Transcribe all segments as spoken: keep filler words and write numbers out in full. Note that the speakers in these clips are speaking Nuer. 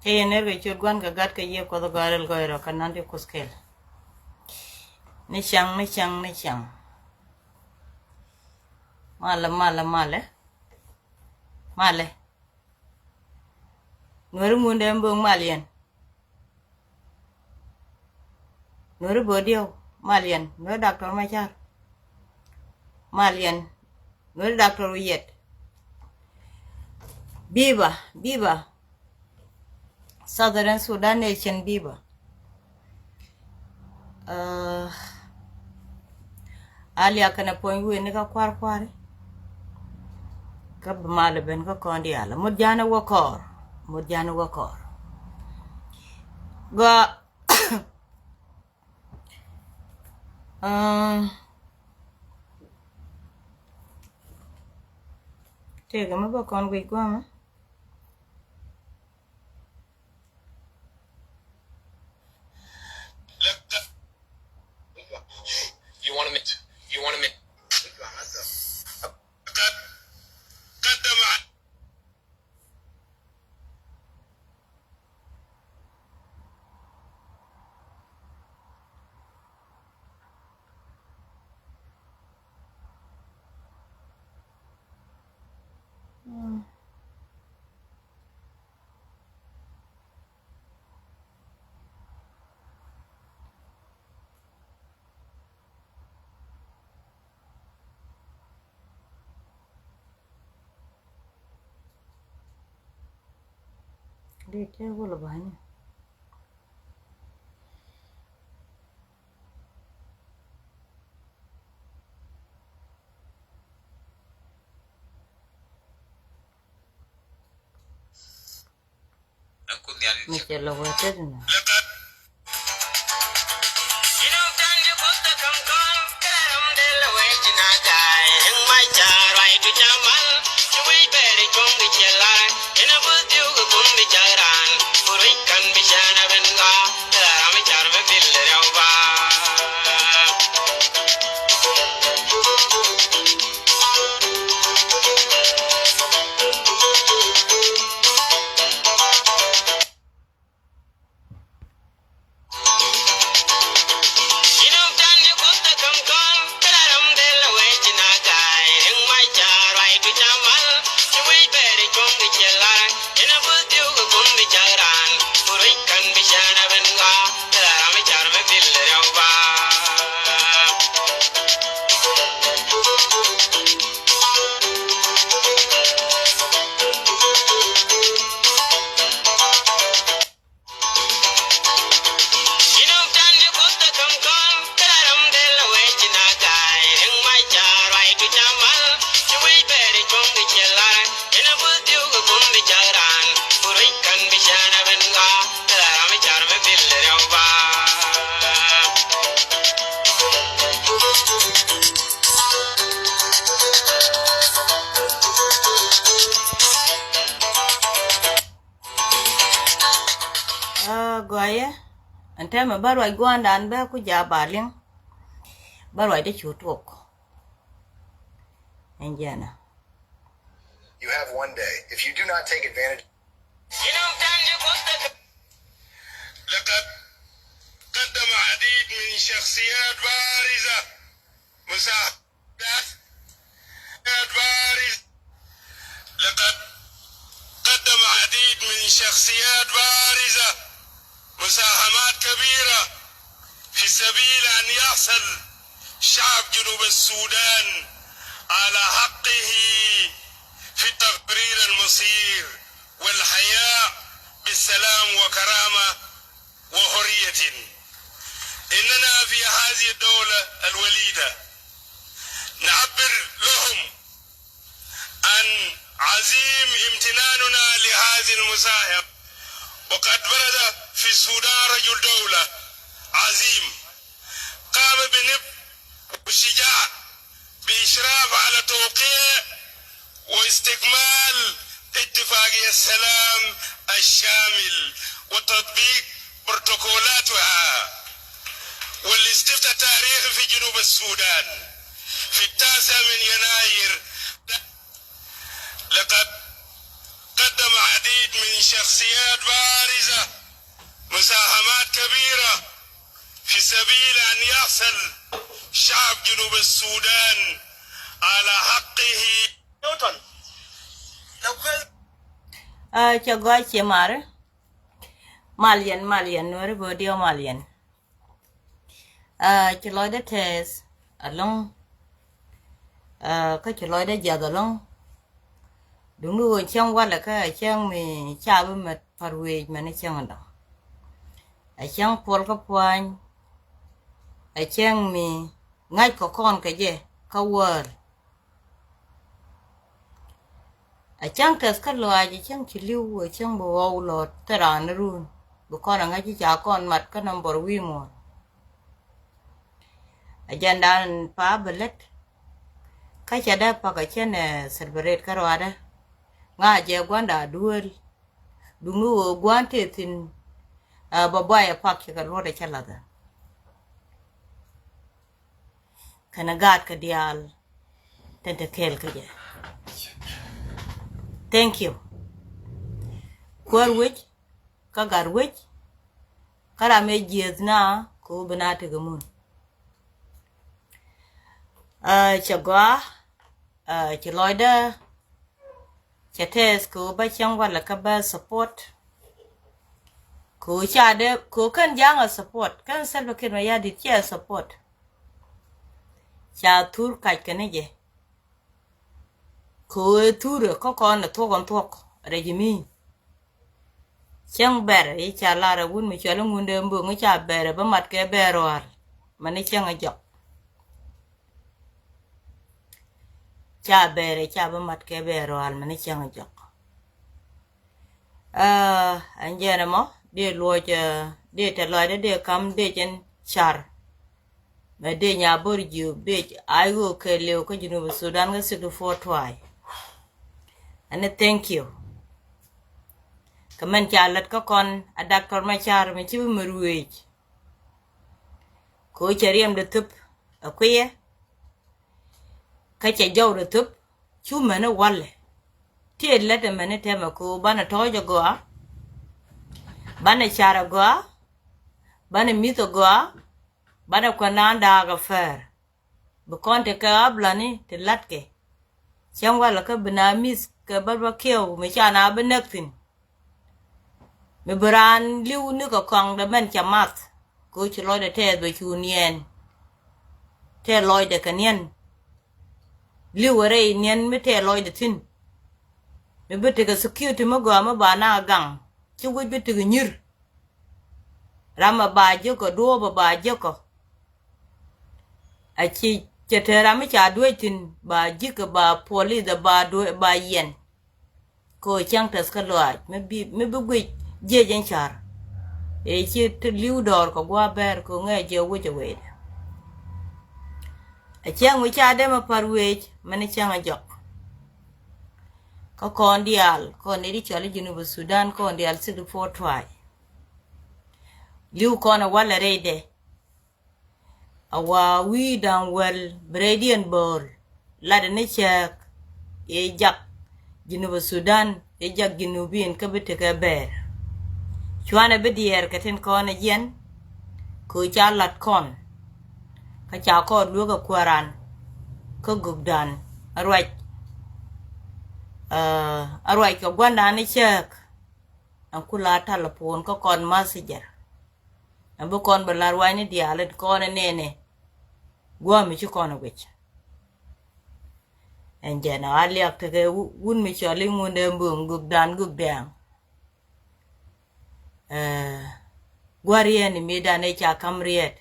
Cä yɛn ner kɛ ciöt Gua̱n kɛ Gat kɛ Yiëë Kuɔth Gɔaa Rɛl Gɔɔy Rɔ kɛ Nandi Kuoth Kɛl. Ni cäŋ, ni cäŋ, ni cäŋ. Malɛ, malɛ, malɛ. Malɛ. Nuäri Ŋundɛ Mböŋ, mal yɛn. Nuäri Bodiɛw, mal yɛn. Nuäri Doctor Machar, mal yɛn. Nuäri Doctor Wiɛt. Biba, biba. Southern Sudan Nation, biba. Aa, a liak kɛnɛ puɔ̱ny wi̱i̱ni kä kua̱r kua̱ri. Kä bi mal ben kä kɔn diaal. Mut ja̱a̱n wä kɔɔr. Mut ja̱a̱n wä kɔɔr. Gɔaa. Aa, tëëkɛ mi bä kɔn guic gua̱a̱mä. You wanna make, you wanna make. Di cɛ wul bani. Mi cɛ lɔ wee tet ni. Aa, gɔyɛ. Ɛn tɛmɛ bä ruac gua̱a̱ndan bä ku ja̱ ba liŋ. Bä ruac dee cu tuɔk. Ɛn jɛnɛ. You have one day. If you do not take advantage. لقد قدم عديد من شخصيات بارزة مساعدات بارزة. لقد قدم عديد من شخصيات بارزة مساهمات كبيرة في سبيل أن يحصل شعب جنوب السودان على حقه في تقرير المصير والحياة بسلام وكرامة وحرية. إننا في هذه الدولة الوليدة نعبر لهم عن عظيم امتناننا لهذه المساهمة، وقد برز في السودان رجل دولة عظيم قام بنبل وشجاع بإشراف على توقيع واستكمال اتفاقية السلام الشامل وتطبيق بروتوكولاتها والاستفتاء التاريخي في جنوب السودان في التاسع من يناير. لقد قدم عديد من شخصيات بارزة مساهمات كبيرة في سبيل أن يصل شعب جنوب السودان على حقه. Newton. Ɛ, cɛ gɔaa, cɛ mari. Mal yɛn, mal yɛn, Nuɛri bä diɔ mal yɛn. Ɛ, ci lɔcdä tɛth ɛlɔ̱ŋ. Ɛ, kä ci lɔcdä jiath ɛlɔ̱ŋ. Duŋni ɣöö cäŋ walɛ kä ɛ cäŋ mi ca bi mät pa̱r wëëc mɛn cäŋ dɔ̱ŋ. Ɛ cäŋ puɔl kä pua̱ny. Ɛ cäŋ mi ŋa̱c kɛ kɔn kɛ jɛ kä wäär. Ɛ cäŋ tɛth kä lɔaac, ɛ cäŋ ci li̱w, ɛ cäŋ bi ɣɔw lɔ thil raan run. Bi kɔn ɛ ŋa̱c ci ca kɔn mat kä nɔmbɔr wi̱i̱ muɔ̱ɔ̱n. Ɛ jɛn dan pa bi lät. Kä cɛ dee pakä cɛn ɛ celebrate kä ruaadä. Ŋa̱ jɛ gua̱nda duel. Duŋni ɣöö gua̱n tëë thi̱n, ɛ, bä buayɛ pak cɛ kɛ luɔt ɛ cä lathä. Kɛnɛ gaat kɛ diaal tɛn te kɛɛl kä jɛ. Thank you. Kuäär wec kä gat wec kä ram ɛ jiɛth na kɛ wä bi na tekɛ mun. Ɛ, cɛ gɔaa, ɛ, ci lɔcdä. Cɛ tɛth kɛ ɣöö bä cäŋ walɛ kä bä support. Kɛ ɣöö ca dee kɛ ɣöö kɛn ja̱a̱ŋ a support, kɛn Salva Kiir Mayardit cɛ support. Ca thur kac kɛ ni jɛ. Kɛ ɣöö ɛ thurɛ kä kɔn ɛ thuɔk ɛn thuɔk rɛc mi. Cäŋ bɛr i̱ ca lar ɛ wut mi cɔl i̱ Ŋundɛ Mboŋ i̱ ca bɛr ɛ bä mat kɛ bɛr ruaal. Mɛn i̱ cäŋ ɛ jɔk. Ca bɛɛrɛ ca bi mat kɛ bɛɛr rual mɛn cäŋ jɔk. Aa, ɛn jɛn ɛmɔ dee luɔc, aa, dee tɛ lɔcdɛ dee kam dee jɛn car. Mɛ dee nya bor jiök dee ay ɣöö kɛ liw kä Junub Sudan kä sixty four twice. Ɛn ni thank you. Kɛ mɛn ca lät kä kɔn a Doctor Machar mi ci bi mi ruëëc. Kɛ ɣöö cɛ riɛmdɛ thöp ɛ kuiyɛ. Kä cɛ jɔwdɛ thöp cu mɛni walɛ. Ti ɛ lät ɛmɛni tɛmɛ kɛ ɣöö banɛ tɔ̱ɔ̱c ɛ gɔaa, banɛ car ɛ gɔaa, banɛ mi̱th ɛ gɔaa, banɛ kuɛn naan daak ɛ fɛɛr. Bi kɔn tekɛ ablani ti latkɛ. Cäŋ walɛ kä bi na mi̱th kɛ bärbakiɛw mi ca na bi näk thi̱n. Mi bi raan li̱w ni kɛ kɔaŋdɛ mɛn cɛ math kɛ ɣöö ci lɔcdɛ tɛɛth bɛ cu niɛn. Tɛɛ lɔcdɛ kɛ niɛn. Li̱w ɛ rɛy niɛn mi tɛɛ lɔcdɛ thi̱n. Mi bi tekɛ security mi gɔaa mi ba na gaŋ ci wi̱c bi tekɛ nyir. Ram ɛ ba jiäkɔ, duɔ̱ɔ̱p ɛ ba jiäkɔ. A ci cɛ te ram mi ca duec thi̱n ba ji̱kɛ, ba puɔlith ɛ ba duec ba yɛn. Kɛ ɣöö cäŋ tɛth kä lɔaac mi bi, mi bi guic jiɛc ɛn ca̱r. Ëë ci te li̱w dɔɔr kɛ gua̱a̱ bɛɛr kɛ ɣöö ŋɛɛ jɛ wec ɛ wecdɛ. A cäŋ wi̱c ca dee mi pa̱r wec mɛn cäŋ a jɔk. Kä kɔn diaal kɔn ni di cɔl i̱ Junub Sudan kɔn diaal sixty four twice. Li̱w kɔn ɛ walɛ rɛydɛ. A wa wi̱i̱ da̱ŋ wäl bi rɛydiɛn bo̱o̱l latdɛ ni cääk i̱ jak Junub Sudan i̱ jak Junubin kä bi tekɛ bɛɛr. Cuanɛ bi diɛɛr kɛ tin kɔn ɛ jiɛn kɛ ɣöö ca lat kɔn. Kä ca kɔn lueek ɛ kuääran kä gökdan a ruac, ɛ, a ruac kɛ gua̱ndan ni cääk. Ɛn ku la telephone kä kɔn messenger. Ɛn bi kɔn bɛ lar wacni diaal in kɔn ɛ nɛnɛ. Gua̱a̱ mi ci kɔn ɛ guic. Ɛn jɛn ɛ a liak tekɛ wu-, wun mi cɔl i̱ Ŋundɛ Mboŋ gökdan gökdɛŋ. Ɛ, gua̱r yɛn i̱ mëëdan ëë ca ka̱m riɛt.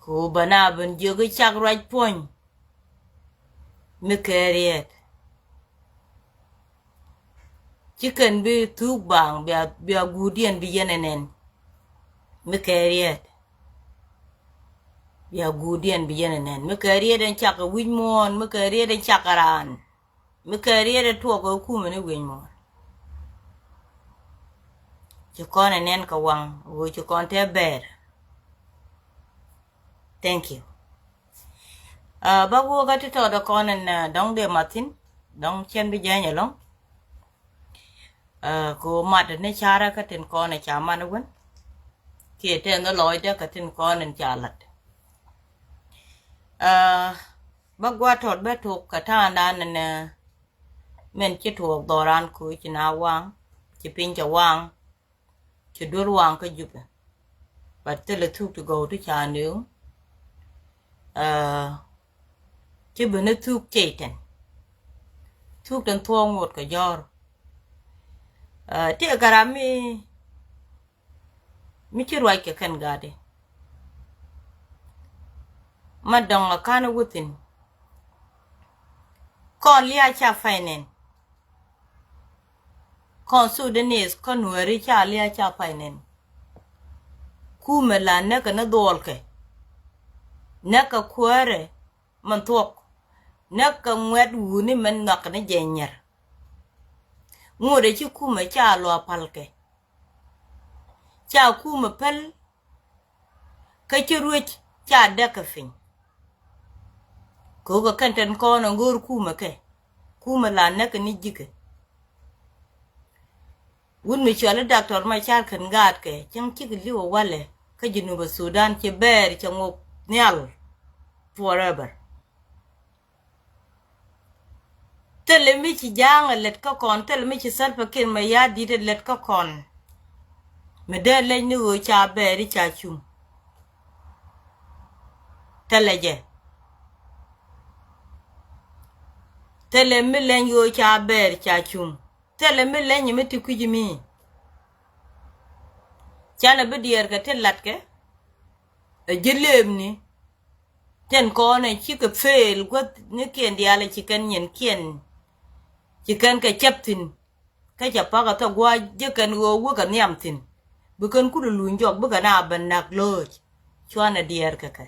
Kɛ ɣöö bä na ben jiök i̱ cak ruac puɔ̱ny. Mi kɛ riet. Ci kɛn bi thuk baaŋ bia, bia guudiɛn bi yɛn ɛ nɛn. Mi kɛ riet. Bia guudiɛn bi yɛn ɛ nɛn. Mi kɛ riet ɛn cak ɛ wi̱c muɔ̱ɔ̱n. Mi kɛ riet ɛn cak ɛ raan. Mi kɛ riet ɛ tuɔk ɛ kumɛ ni wi̱c muɔ̱ɔ̱n. Ci kɔn ɛ nɛn kɛ waŋ. Ɣöö ci kɔn te bɛɛr. Thank you. Aa, bä wä kä ti tɔɔdɛ kɔn ɛn, aa, dɔ̱ŋ dee mathin. Dɔ̱ŋ cɛn bi jɛny ɛlɔ̱ŋ. Ɛ, ku mat ni carɛ kä tin kɔn ɛ ca man wän. Kiɛ tɛn ni lɔcdɛ kä tin kɔn in ca lat. Ɛ, bä gua̱ tɔt bä tok kä ta̱a̱ŋdan ni, min ci tuɔɔk dhɔran ku ci na waŋ, ci piny cɛ waŋ, ci duer waŋ kä Jubɛ. But thilɛ thuk ti gɔw ti ca nööŋ. Ɛ, ci bi ni thuk cɛy tɛn. Thuk tɛn thuɔɔk ŋot kɛ jɔr. Ɛ, ti ɛ garam mi, mi ci ruac kɛ kɛn gaatdi. Ma dɔŋ a kan wuthin. Kɔn lia ca finance. Kɔn Sudanese, kɔn Nuɛri ca lia ca finance. Kumɛ la näkɛ ni dhuɔlkɛ. Näkɛ kuäärɛ mɛn thuɔk. Näkɛ ŋuɛt wuni mɛn nhɔak ni jɛ nyɛr. Ŋuɔdɛ ci kumɛ ca lua palkɛ. Ca kumɛ päl. Kä ci ruec ca däk kɛ piny. Kɛ ɣöö kɛ kɛn tɛn kɔn ɛ ŋo̱o̱r kumɛ kɛ. Kumɛ la näk kɛ ni ji̱kɛ. Wut mi cɔal i̱ Doctor Machar kɛn gaatkɛ cäŋ cikɛ li̱w ɛ walɛ kä Jinubä Sudan ci bɛɛr cɛ ŋok nhial forever. Thilɛ mi ci Ja̱a̱ŋ ɛ lät kä kɔn, thilɛ mi ci Salva Kiir Mayardit ɛ lät kä kɔn. Mi dee leny ni ɣöö ca bɛɛri ca cuŋ. Thilɛ jɛ. Thilɛ mi leny ɣöö ca bɛɛri ca cuŋ. Thilɛ mi leny mi ti kui̱c mi. Canɛ bi diɛɛr kɛ ti latkɛ. Ɛ ji̱ lëëmni. Tin kɔn ɛ cikɛ fail guäth ni kiɛn diaal ɛ ci kɛn nyin kiɛn. Ci kɛn kɛ cäp thi̱n. Kä cɛ pakä thok gua̱a̱c ji̱ kɛn ɣöö wäkɛ nhiam thi̱n. Bi kɛn kut ɛ luny jɔk bikɛ na ben nak lo̱o̱c. Cuanɛ diɛɛr kɛ kɛ.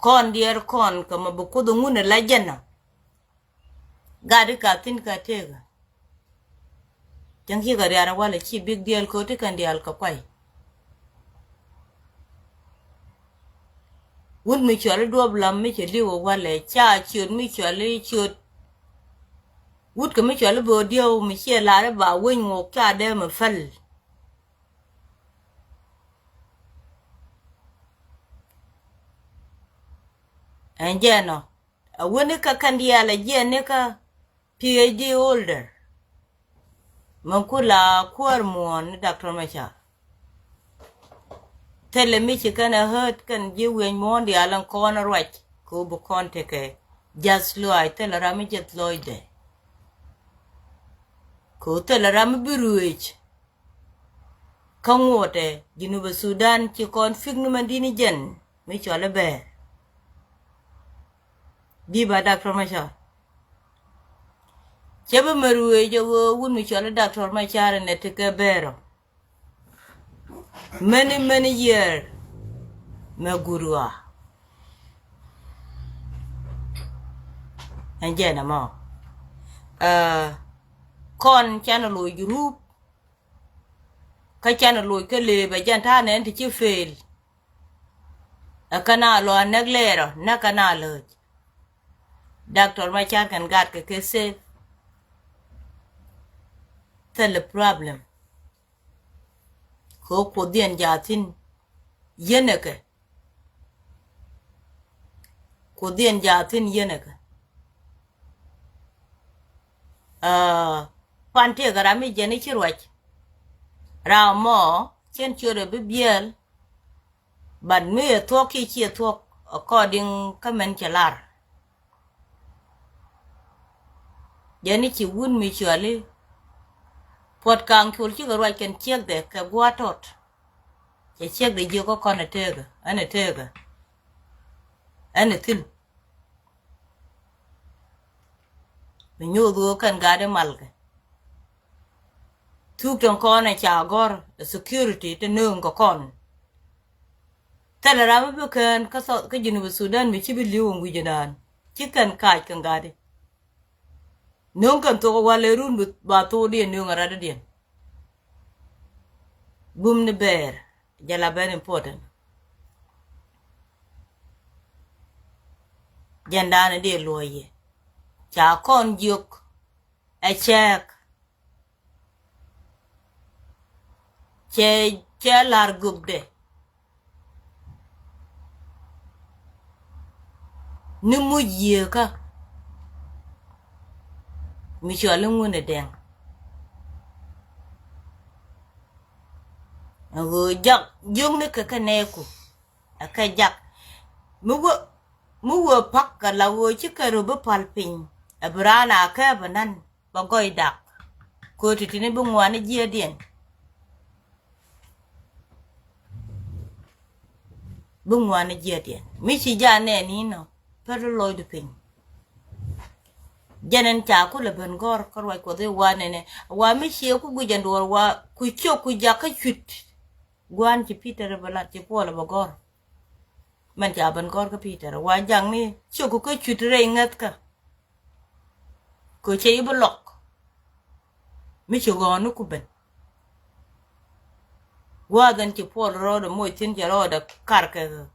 Kɔn diɛɛr kɔn kɛ mɔ bi Kuoth ɛ ŋun ɛ la jɛn ɔ. Gat i̱ ka thi̱n ka tëëkä. Cäŋ cikɛ rial ɛ walɛ ci big deal ko̱ti kɛn diaal kɛ kuay. Wut mi cɔal i̱ duɔ̱ɔ̱p lam mi cɛ li̱w ɛ walɛ ca ciöt mi cɔal i̱ ciöt. Wut kɛ mi cɔal i̱ bo̱o̱ diɛw mi ciɛ lar i̱ ba weny ŋok ca dee mi päl. Ɛn jɛn ɔ. A wäni kä kɛn diaal a jiɛn ni kä PhD holder. Min ku la kuäär muɔ̱ɔ̱n ni Doctor Machar. Thilɛ mi ci kɛn a hät kɛn ji̱ wieny muɔ̱ɔ̱n diaal in kɔn a ruac kɛ ɣöö bi kɔn tekɛ jath luaac, thilɛ ram mi jeth lɔcdɛ. Kɛ ɣöö thilɛ ram mi bi ruëëc. Kä ŋuɔtɛ Jinubä Sudan ci kɔn fik ni mɛn di̱t ni jɛn mi cɔal i̱ bɛɛr. Di̱i̱ ba Doctor Machar. Cɛ bi mɛ ruëëc ɛ ɣöö wut mi cɔal i̱ Doctor Machar ɛn ɛ tekɛ bɛɛr ɔ. Many, many year mɛ guut ɣɔaa. Ɛn jɛn ɛmɔ. Ɛ, kɔn canɛ loc rup. Kä canɛ loc kä lëë bɛ jɛn ta̱a̱ nɛn ti ci fail. Ɛ kɛn a lɔ a näk lɛɛr ɔ näk kɛn a lääc. Doctor Machar kɛn gat kɛ kɛ safe. Thilɛ problem. Kɛ ɣöö Kuoth diɛn jaa thi̱n yɛn ɛ kɛ. Kuoth diɛn jaa thi̱n yɛn ɛ kɛ. Aa, pan tëëkɛ ram mi jɛn i̱ ci ruac. Ram mɔ cien ciötdɛ bi biɛl. But mi ɛ thuɔ̱k kiɛ ciɛ thuɔ̱k according kä mɛn cɛ lar. Jɛn i̱ ci wut mi cuali. Puɔt kaŋ col cikɛ ruac kɛn ciekdɛ kɛ gua̱a̱t tɔt. Cɛ ciekdɛ jiök kä kɔn ɛ tëëkä, ɛn ɛ tëëkä. Ɛn ɛ thil. Mi nyoth ɣöö kɛn gat i̱ malkɛ. Thuk tin kɔn ɛ ca gɔ̱r ɛ security ti nööŋ kɛ kɔn. Thilɛ ram mi bi kään kä South, kä Jinub Sudan mi ci bi li̱w in wi̱cdɛ naan. Ci kɛn kac kɛn gat i̱. Nööŋ kɛn thok walɛ run bi ba thokdiɛn nööŋ a radädiɛn. Bum ni bɛɛr jɛ la very important. Jɛn da̱a̱n dee luɔ̱c yɛ. Ca kɔn jiök ɛ cɛɛk. Cɛ, cɛ la̱r gökdɛ ni muc yieekä mi cɔal i̱ Ŋuni Dɛŋ. Ɛ ɣöö jak jiökni kɛ kɛ nɛɛku ɛ kɛ jak. Mi wä, mi wä pa̱k kɛ la ɣöö ci kɛ röp bi pal piny ɛ bi raan a kɛ bi nan. Bɛ gɔy dak. Kööti tini bi ŋuani jiɛɛdiɛn. Bi ŋuani jiɛɛdiɛn mi ci ja nɛɛni nɔ. Pɛr lɔcdu piny. Jɛn ɛn ca kulɛ ben gɔr kä ruac Kuɔth i̱ wa nɛnɛ wa mi ciɛ ku guic ɛn duɔr wa ku ciök ku jak kä cuit. Gua̱a̱n ci Pi̱tɛr bɛ lat ci Puɔl bɛ gɔr. Mɛn ca ben gɔr kä Pi̱tɛr wa jak ni ciök ku kä cuit rɛy ŋäthkä. Kɛ cɛ i̱ bi lɔk mi ci ɣɔ̱ɔ̱ni ku ben. Gua̱a̱th ɛn ci Puɔl rɔɔdɛ moc thi̱n cɛ rɔɔdɛ kar kɛ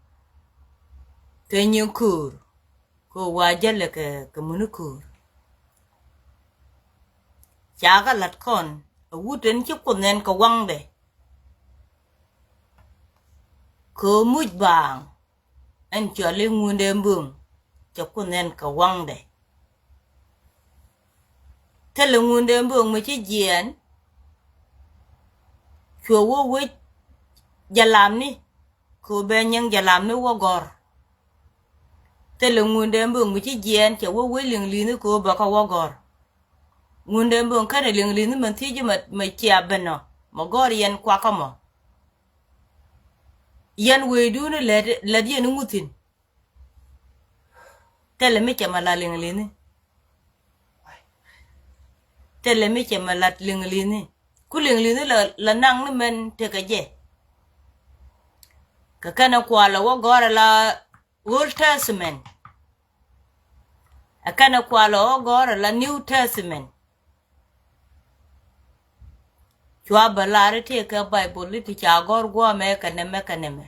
kɛ nyin köör. Kɛ wa jälɛ kɛ kɛ muni köör. Ca kɛ la̱t kɔn ɛ wut ɛn ci Kuoth nɛn kɛ waŋdɛ. Kɛ muc baaŋ. Ɛn cɔal i̱ Ŋundɛ Mböŋ cɛ Kuoth nɛn kɛ waŋdɛ. Thilɛ Ŋundɛ Mböŋ mi ci jiɛɛn. Cuɛ wä wec jalamni kɛ ɣöö bɛ nyɛŋ jalamni wä gɔr. Thilɛ Ŋundɛ Mböŋ mi ci jiɛɛn cɛ wä wec liŋli̱ni kɛ ɣöö bɛ kɛ wä gɔr. Ŋundɛ Mböŋ kɛnɛ liŋli̱ni mɛn thiec ji̱ mɛ cia ben ɔ mɛ gɔr yɛn kuakä mɔ. Yɛn wecdun lät, lät yɛn iŋu thi̱n. Thilɛ mi cɛ mɛ lat liŋli̱ni. Thilɛ mi cɛ mɛ lat liŋli̱ni. Ku liŋli̱ni la, la naŋ ni mɛn tekɛ jɛ. Kɛ kɛnɛ kualɛ wä gɔrɛ la Old Testament. Ɛ kɛnɛ kualɛ wä gɔrɛ la New Testament. Cua bä lar i̱ tëë kɛ Baibol i̱ ti ca gɔ̱r guɔ̱ɔ̱mɛ kɛ nɛmɛ kɛ nɛmɛ.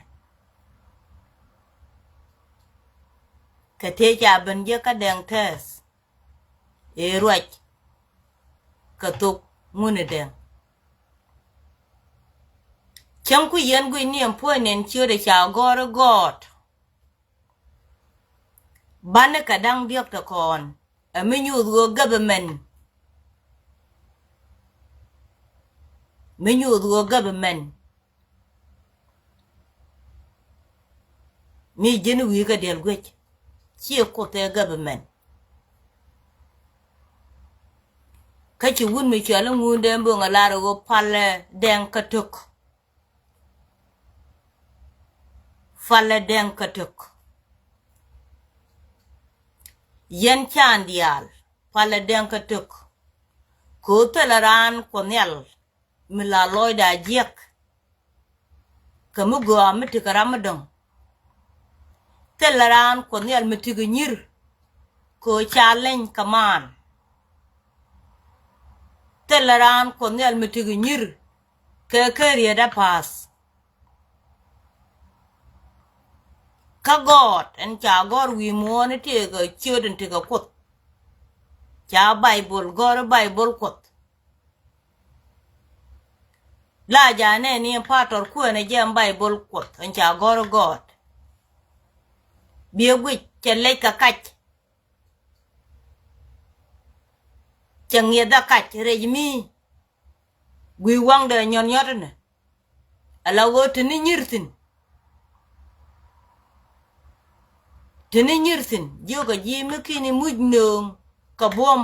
Kɛ tëë ca ben jek kä Dɛŋ tɛth. Ëë ruac kɛ thok Ŋuni Dɛŋ. Cäŋ ku yɛn guic ni ɛn puɔ̱ny nɛn ciötdɛ ca gɔ̱r i̱ gɔɔt. Banɛ kɛ da̱ŋ diɔ̱k te kɔn ɛ mi nyuuth ɣöö government. Mi nyuuth ɣöö government. Mi ji̱n wi̱i̱ kɛ diɛl guic ciɛ Kuoth ɛ government. Kä ci wut mi cɔal i̱ Ŋundɛ Mböŋ ɛ lar ɣöö palɛ Dɛŋ kä tök. Palɛ Dɛŋ kä tök. Yɛn can diaal palɛ Dɛŋ kä tök. Kɛ ɣöö thilɛ raan Kuɔth Nhial mi la lɔcda jiäk. Kɛ mi gɔaa mi tekɛ ram mi dɔ̱ŋ. Thilɛ raan Kuɔth Nhial mi tekɛ nyir kɛ ɣöö ca leny kɛ maan. Thilɛ raan Kuɔth Nhial mi tekɛ nyir kɛ kɛ riet a pa̱a̱th. Kä gɔɔt ɛn ca gɔ̱r wi̱i̱ muɔ̱ɔ̱n i̱ tëëkɛ ciöt in tekɛ Kuoth. Ca Baibol gɔ̱r i̱ Baibol Kuɔth. La ja nɛni in patɔr kuɛn ɛ jɛ ɛn Baibol Kuɔth ɛn ca gɔ̱r i̱ gɔɔt. Biɛ guic cɛ lɛc kɛ kac. Cɛ ŋiɛth a kac rɛc mi. Gui̱i̱ waŋdɛ nyɔt nyɔt inɛ. Ala ɣöö te ni nyir thi̱n. Te ni nyir thi̱n jiökä ji̱ mi ki̱ni muc nööŋ kɛ buɔ̱m.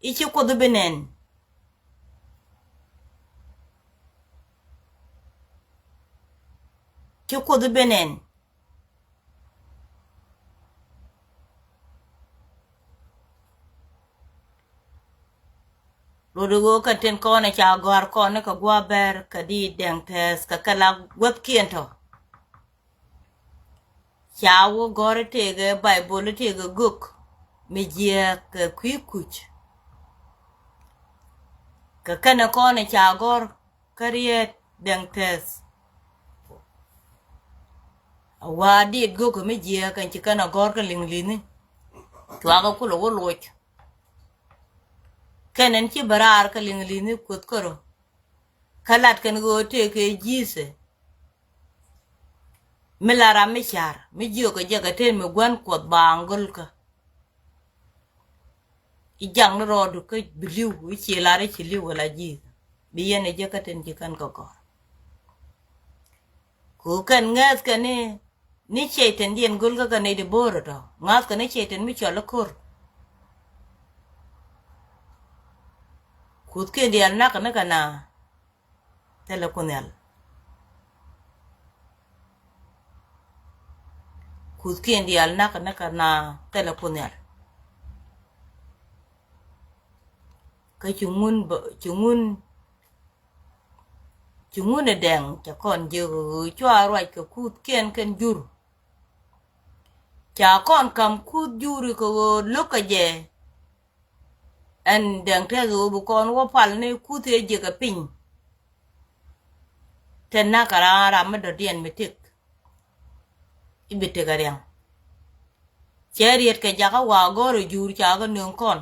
I̱ ci Kuoth i̱ bi nɛn. Ci Kuoth i̱ bi nɛn. Rot i̱ ɣöö kɛn tin kɔn ɛ ca gɔ̱a̱r kɔn ni kɛ gua̱a̱ bɛr kɛ di Dɛŋ tɛth kɛ kɛ la guäthkiɛn tɔ. Ca wä gɔ̱r i̱ tëëkɛ Baibol i̱ tëëkɛ gök mi jiääk kɛ kui̱ kuc. Kɛ kɛnɛ kɔn i̱ ca gɔ̱r kä riet Dɛŋ tɛth. A wa dit go̱o̱kä mi jiääk ɛn ci kɛn a gɔ̱r kä liŋ li̱ni. Cuakä kulɛ wä loc. Kɛn ɛn ci bɛ raar kä liŋ li̱ni Kuoth kärö. Kä lat kɛn ɣöö tëë kɛ ji̱thɛ. Mi la ram mi car mi jiök kɛ jɛ kɛ ten mi gua̱n Kuɔth baaŋ go̱lkä. I̱ jak ni rɔɔdu kä bi li̱w i̱ ci lar i̱ ci li̱w wala ji̱th. Bi yɛn ɛ jɛ kä ten ci kɛn kɛ gɔ̱r. Ku kɛn ŋɛth kɛn ni, ni cɛy-tan diɛn go̱l kä kɛ nɛy di bo̱o̱r ɛ tɔ ŋa̱th kɛ ni cɛy-tan mi cɔl i̱ ko̱r. Kuthkiɛn diaal nak kɛ ni kɛ na. Thilɛ Kuoth Nhial. Kuthkiɛn diaal nak kɛ ni kɛ na thilɛ Kuoth Nhial. Kä ci ŋun bä, ci ŋun, ci ŋun ɛ dɛŋ cɛ kɔn jiök ɣöö cua ruac kɛ kuthkiɛn kɛn jur. Ca kɔn ka̱m kuth juri kɛ ɣöö lo̱k kɛ jɛ. Ɛn dɛŋ tɛth ɣöö bi kɔn wä pal ni kuth ëë jiäkä piny. Te nak kɛ raan ram mi dɔ̱diɛn mi tëk. I̱ bi tëk a riaŋ. Cɛ riet kɛ jakä wa gɔr ɛ jur ca kɛ nööŋ kɔn.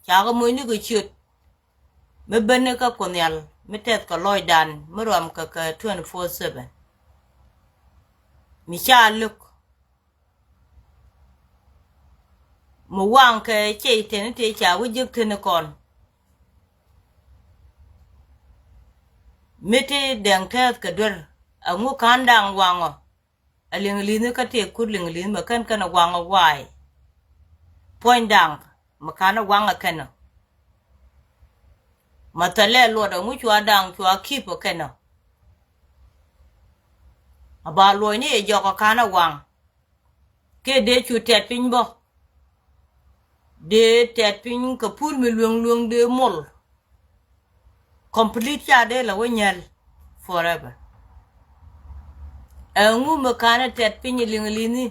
Ca kɛ moc ni kɛ ciöt. Mi ben ni kä Kuoth Nhial mi tɛth kɛ lɔcdan mi ruam kɛ kɛ twenty four seven. Mi ca lök. Mi waŋ kɛ cɛy-tan tëë ca wä jek teni kɔn. Mi ti dɛŋ tɛth kɛ duer. Ɛŋu ka̱n daŋ waŋɔ. A liŋ li̱ni kä tëë kut liŋ li̱ni mɛ kɛn kɛn a waŋɔ waay. Puɔ̱ny daŋ mɛ ka̱n a waŋɔ kɛn ɔ. Mɛ thɛlɛ luɔt ɛŋu cua daŋ cua kip ɔ kɛn ɔ. A ba luɔc ni ɛ jɔk ɔ ka̱n a waŋ. Kɛ dee cu tɛt piny bä. Dee tɛt piny kɛ pul mi lueŋ lueŋ dee mol. Complete ca dee la wä nyɛl forever. Ɛŋu mi kanɛ tɛt piny liŋ li̱ni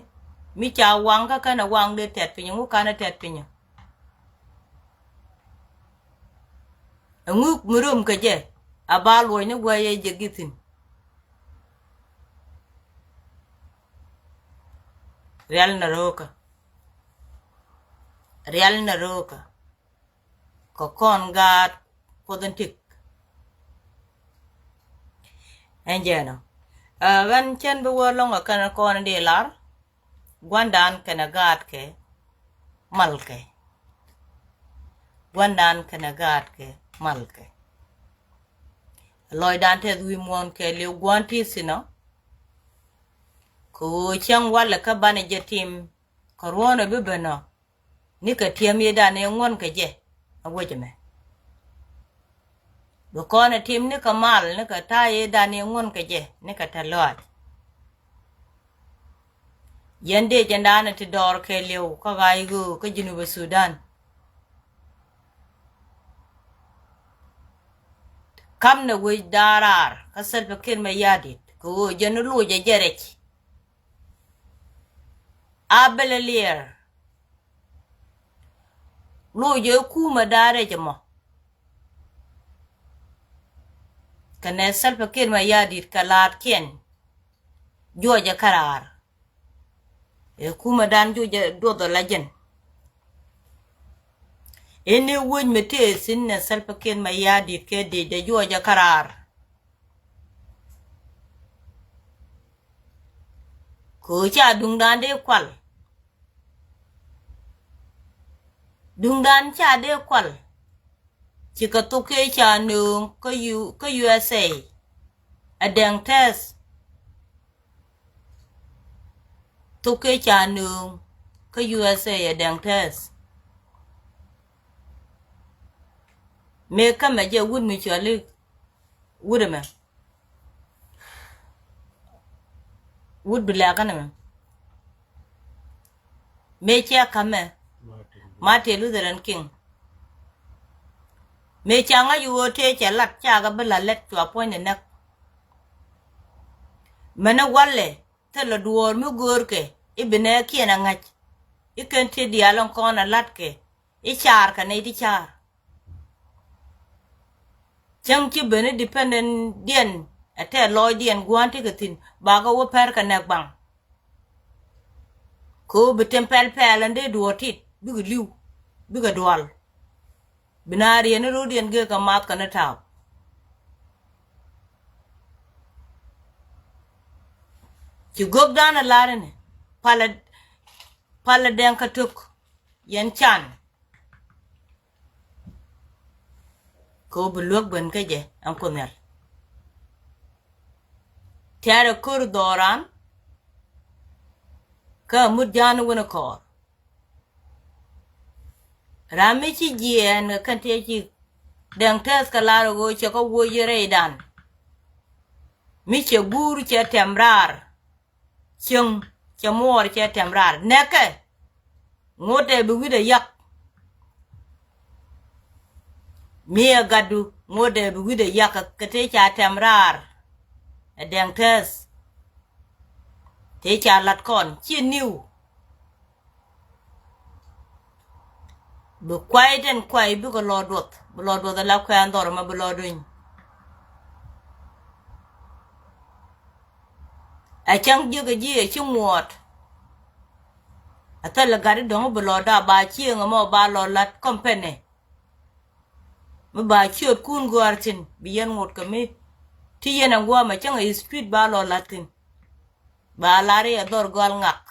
mi ca waŋ kä kɛnɛ waŋ dee tɛt piny ɛŋu kanɛ tɛt piny. Ɛŋu mi rom kɛ jɛ a ba luɔc ni gua̱c ɛ jɛ githin. Rial na röökä. Rial na röökä. Kɛ kɔn gaat Kuoth in tik. Ɛn jɛɛnɔ. Ɛ ɣän cɛn bi wä lɔŋ ɛ kɛn kɔn in di lar. Gua̱ndan kɛnɛ gaatkɛ malkɛ. Gua̱ndan kɛnɛ gaatkɛ malkɛ. Lɔcdan tɛth wi̱i̱ muɔ̱ɔ̱n kɛ liw gua̱n ti thinɔ. Kɛ ɣöö cäŋ walɛ kä banɛ jɛ tim kɛ ruɔ̱ɔ̱nɛ bi ben ɔ. Nikɛ tiɛm yetdan ëë ŋuɔ̱n kɛ jɛ a wec ɛmɛ. Bi kɔn ɛ tim nikɛ mal nikɛ ta̱a̱ yetdan ëë ŋuɔ̱n kɛ jɛ nikɛ tɛ̈th lɔaac. Yɛn dee jɛndan ɛ ti dɔɔr kɛɛliw kä ɣaac ɣöö kä Junub Sudan. Kam nɛ wec da̱a̱ raar kä Salva Kiir Mayardit kɛ ɣöö jɛn ni loc ɛ jɛ rɛc. A bɛlɛ liɛɛr. Loc ɛ kumɛ da̱a̱ rɛc ɛmɔ. Kɛnɛ Salva Kiir Mayardit kɛ la̱a̱tkiɛn. Juɔcɛ käraar. Ɛ kumɛ dan juɔcɛ duɔth ɔ la jɛn. Ini wec mi tëë thi̱n nɛ Salva Kiir Mayardit kɛ dec dɛ juɔcɛ käraar. Kɛ ɣöö ca duŋdan dee kual. Duŋdan ca dee kual. Cikɛ thok kɛ ca nööŋ kä U-, kä U S A. Ɛ dɛŋ tɛth. Thok kɛ ca nööŋ kä U S A ɛ dɛŋ tɛth. Mëë kämɛ jɛ wut mi cɔali wut ɛmɛ. Wut bi lɛ̈k kɛn ɛmɛ. Mëë cɛ ka̱mɛ Martin Luther and King. Mëë ca ŋa̱c ɣöö tëë cɛ lat cakɛ bi la lɛt cua puɔ̱nydɛ näk. Mɛnɛ walɛ thilɛ duɔ̱ɔ̱r mi göörkɛ i̱ bi nɛɛkiɛn a ŋa̱c i̱ kɛn tëë diaal in kɔn a latkɛ i̱ caar kɛ nɛy ti caar. Cäŋ ci ben i̱ dependent diɛn ɛ tɛth lɔɔcdiɛn gua̱a̱n tekɛ thi̱n bakɛ wä pɛr kɛ nɛk baŋ. Kɛ ɣöö bi tim pɛl pɛl ɛn dee duɔɔr tit bikɛ li̱w, bikɛ dual. Bi na riɛn ni ro̱diɛn gee kɛ math kɛ ni ta̱a̱p. Ci gök dan a lar ini palɛ, palɛ dɛŋ kä tok yɛn can. Kɛ ɣöö bi luäk ben kä jɛ ɛn Kuoth Nhial. Tɛ̈rɛ ko̱r dhɔran kä mut ja̱a̱n wun kɔɔr. Ram mi ci jiɛɛn kɛ kɛn tëë ci dɛŋ tɛth kɛ lar ɣöö cɛ kɛ wuɔc rɛydan. Mi cɛ guur cɛ tɛm raar. Cieŋ cɛ muɔɔr cɛ tɛm raar nɛkɛ. Ŋot dee bi wi̱cdɛ yak. Mi ɛ gatdu ŋot dee bi wi̱cdɛ yak kɛ tëë ca tɛm raar. Ɛ dɛŋ tɛth tëë ca lat kɔn ci niw. Bi kuay den kuay bikɛ lɔ duɔth, bi lɔ duɔth ala kuɛn dhɔr ma bi lɔ duny. Ɛ cäŋ jiäk ɛ ji̱ ɛ ci ŋuɔɔt. Ɛ thil ɛ gat i̱ dɔ̱ŋ bi lɔ da ba cieŋ ɛmɔ ba lɔ lat company. Mi ba ciötkun gɔ̱a̱r thi̱n bi yɛn ŋot kɛ mi ti yɛn ɛ gua̱a̱m ɛ cäŋ ɛ street ba lɔ lat thi̱n. Ba lar i̱ ɛ dhɔr gɔal ŋak.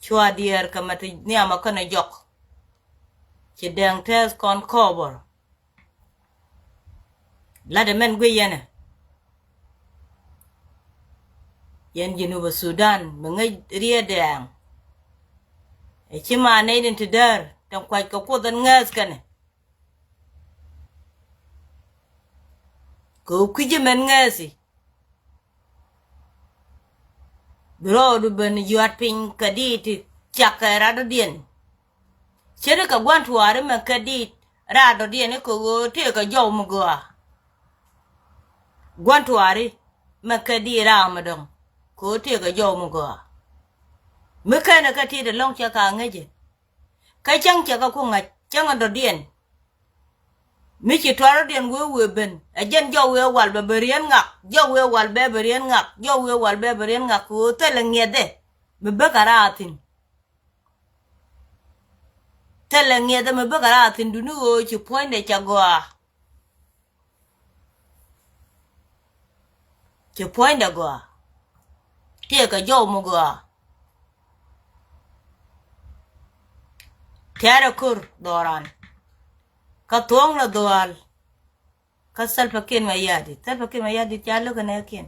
Cua diɛɛr kɛ mɛ ti nhiam ɛ kɛn ɛ jɔk. Ci dɛŋ tɛth kɔn kɔɔbɔr. Lat ɛmɛn guic yɛn ɛ. Yɛn Jinubä Sudan mi ŋäc riet dɛɛŋ. Ɛ ci ma nɛy din ti däär tin kuac kɛ Kuoth ɛn ŋääth kɛnɛ. Kɛ ɣöö kui̱c ɛmɛn ŋääthi. Bi rɔɔdu ben yuat piny kɛ diit ti cak kɛ radɔ̱diɛn. Ce̱tkɛ gua̱n tuaari mɛ kɛ diit radɔ̱diɛn i̱ kɛ ɣöö tëëkɛ jɔw mi gɔaa. Gua̱n tuaari mɛ kɛ diit ram mi dɔ̱ŋ kɛ ɣöö tëëkɛ jɔw mi gɔaa. Mi kɛnɛ kɛ ti̱i̱t ɛlɔ̱ŋ cɛ ka ŋäcɛ. Kä cäŋ cɛ kɛ ku ŋa̱c cäŋ ɛ dɔ̱diɛn. Mi ci tuarɔdiɛn wee wee ben ɛ jɛn jɔw wee wal bɛ bɛ riɛn ŋak, jɔw wee wal bɛ bɛ riɛn ŋak, jɔw wee wal bɛ bɛ riɛn ŋak kɛ ɣöö thilɛ ŋiɛthɛ mi bäkɛ raar thi̱n. Thilɛ ŋiɛthɛ mi bäkɛ raar thi̱n duni ɣöö ci puɔ̱nydɛ cɛ gɔaa. Ci puɔ̱nydɛ gɔaa. Tëëkɛ jɔw mi gɔaa. Tɛ̈rɛ ko̱r dhɔran. Kä thuɔ̱ŋ lɛ dhuaal. Kä Salva Kiir Mayardit. Salva Kiir Mayardit ca lök ɛ nɛɛkiɛn.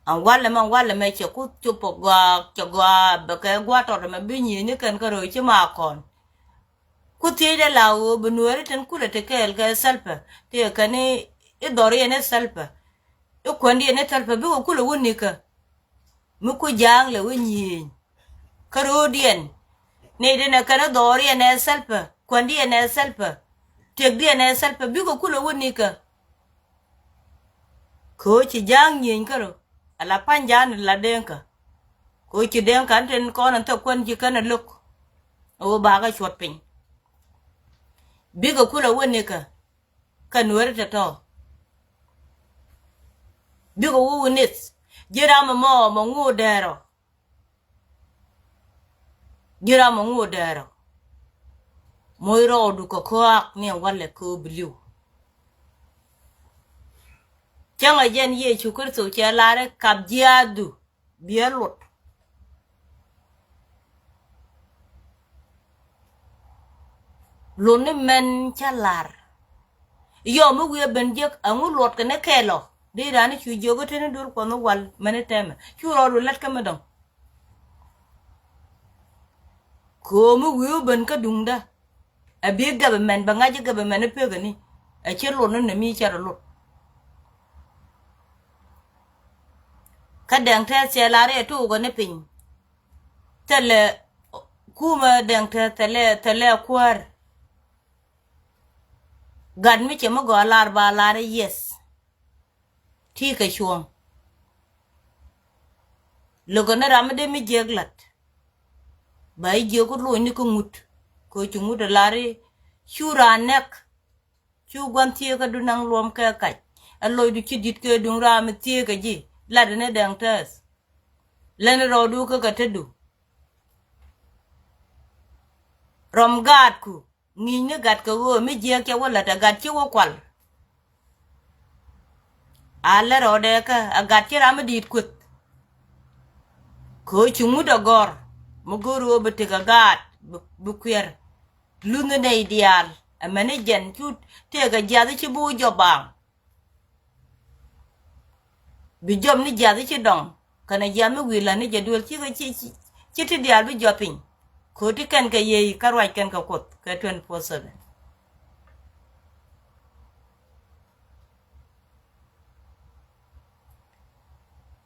An walɛ mɛ, an walɛ mɛ cɛ ku cop ɛ gɔaa, cɛ gɔaa bɛ kɛ gua̱a̱r tɔt ɛmɛ bi nyieni kɛn kä röö ci ma kɔn. Ku thiecdɛ la ɣöö bi nueeri tin kulɛ ti kɛɛl kɛ Salva ti kɛn i̱ dhɔriɛn i̱ Salva i̱ kuändiɛn i̱ Salva bikɛ kulɛ wä nikä. Mi ku ja̱a̱ŋ lɛ wä nyieny kä ro̱o̱diɛn. Nɛy tin ɛ kɛn i̱ dhɔriɛn ɛ Salva, kuändiɛn ɛ Salva, tëkdiɛn ɛ Salva bikɛ kulɛ wä nikä. Kɛ ɣöö ci ja̱a̱ŋ nyieny kärö ala pa̱ny ja̱a̱n la Deŋkä. Kɛ ɣöö ci Deŋkä ɛn tin kɔn ɛn thäk kuän ci kɛn ɛ lo̱k. Ɛ ɣöö bakä cuɔt piny. Bikɛ kulɛ wä nikä. Kä nueeri tɔ̱tɔ̱. Bikɛ wä wä nith. Ji̱ ram ɛmɔ mɔ ŋu dɛɛrɔ. Ji̱ ram ɛŋu dɛɛrɔ. Moc rɔɔdu kɛ kɔaak ni ɛn walɛ kɛ ɣöö bi li̱w. Cäŋɛ jɛn Yecu Kritho cɛ lar i̱ kap jiaathu biɛ luɔt. Luɔt ni mɛn cä lar. Yɔm mi wi̱i̱ ben jek ɛŋu luɔt kɛ ni kɛɛl ɔ. Dee raan i̱ cu jiök i̱ teni duel kuɔth ni wal mɛn i̱ tɛmɛ cu rɔɔdu lat kä mi dɔ̱ŋ. Köömi wi̱i̱ ben kä duŋdä. Ɛ bi government bɛ ŋa̱c i̱ government i̱ pekɛ ni ɛ ci lot ni nɛ mi cɛ rɔ lot. Kä Dɛŋ Tɛth cɛ lar i̱ ɛ tuukɛ ni piny. Thilɛ kumɛ Dɛŋ Tɛth thilɛ, thilɛ kuäär. Gat mi cɛ mi gɔaa lar ba lar i̱ yes. Ti kɛ cuɔ̱ŋ. Lo̱kɛ ni ram mi dee mi jiäk la̱t. Ba i̱ jiäk ku lo̱cni kä ŋut. Kɛ ci ŋut ɛ lar i̱ cu raan nɛk. Cu gua̱n thieekä du naŋ luɔm kɛ kac. Ɛ lɔcdu ci di̱t kɛ duŋ ram mi thieekä ji̱. lat ni Dɛŋ Tɛth. Lɛn rɔɔdu kä kɛ tetdu. Rɔm gaatku ŋi̱i̱cni gat kɛ ɣöö mi jiääk cɛ wä lät ɛ gat ci wä kual. A lɛ rɔɔdɛ kä ɛ gat ci ram mi di̱i̱t kueth. Kɛ ɣöö ci ŋut ɛ gɔ̱r mi go̱o̱r ɣöö bi tekɛ gaat bi, bi kuiɛr. Luthni nɛy diaal ɛmɛni jɛn cu tëëkɛ jiath ci bi wä jɔp baaŋ. Bi jɔp ni jiath ci dɔŋ kɛnɛ jiath mi wi̱i̱ la̱t ni jɛ duël ci, ci, ci, ci ti diaal bi jɔp piny. Ko̱ti kɛn kɛ yiëë kä ruac kɛn kɛ Kuoth kɛ twenty four seven.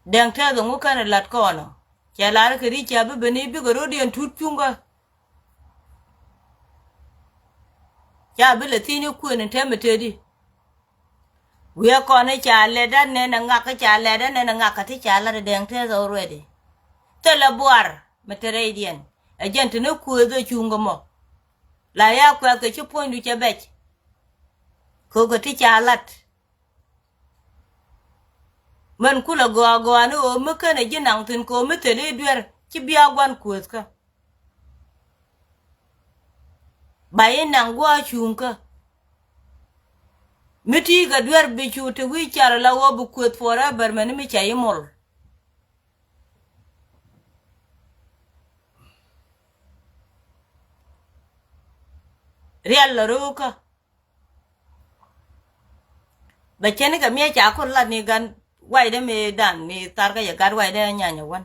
Dɛŋ Tɛth ŋu kɛn ɛ la̱t kɔn ɔ cɛ lar kɛ ri̱c ca bi ben i̱ bikɛ ro̱diɛn tut cuŋkä. Ca bi lɛ thi̱n i̱ kuën in tɛmɛ tëëdi. Wi̱i̱ kɔn i̱ ca lɛt dan nɛn ɛ ŋak i̱ ca lɛt dan nɛn ɛ ŋak kä ti ca lat ɛ Dɛŋ Tɛth already. Thilɛ buar mi te rɛydiɛn ɛ jɛn te ni kuëth ɛ cuŋ kɛ mɔ. La ya kuɛth kɛ ci puɔ̱nydu cɛ bɛc. Kɛ kɛ ti ca lat. Mɛn kulɛ gɔaa gɔaa ni ɣöö mi känɛ ji̱ naŋ thi̱n kɛ ɣöö mi thil i̱ duer ci bia gua̱n kuëthkä. Ba i̱ naŋ gua̱a̱ cuŋkä. Mi ti̱i̱ kɛ duer bi cu te wi̱i̱ car la ɣöö bi kuëth forever mɛn mi ca i̱ mol. Rial la ro̱o̱kä. Bɛ cɛn kɛ miɛ ca kul lat ni gan waydɛ mi dan mi tharkä yɛ gat waydɛ nyanyɛ wan.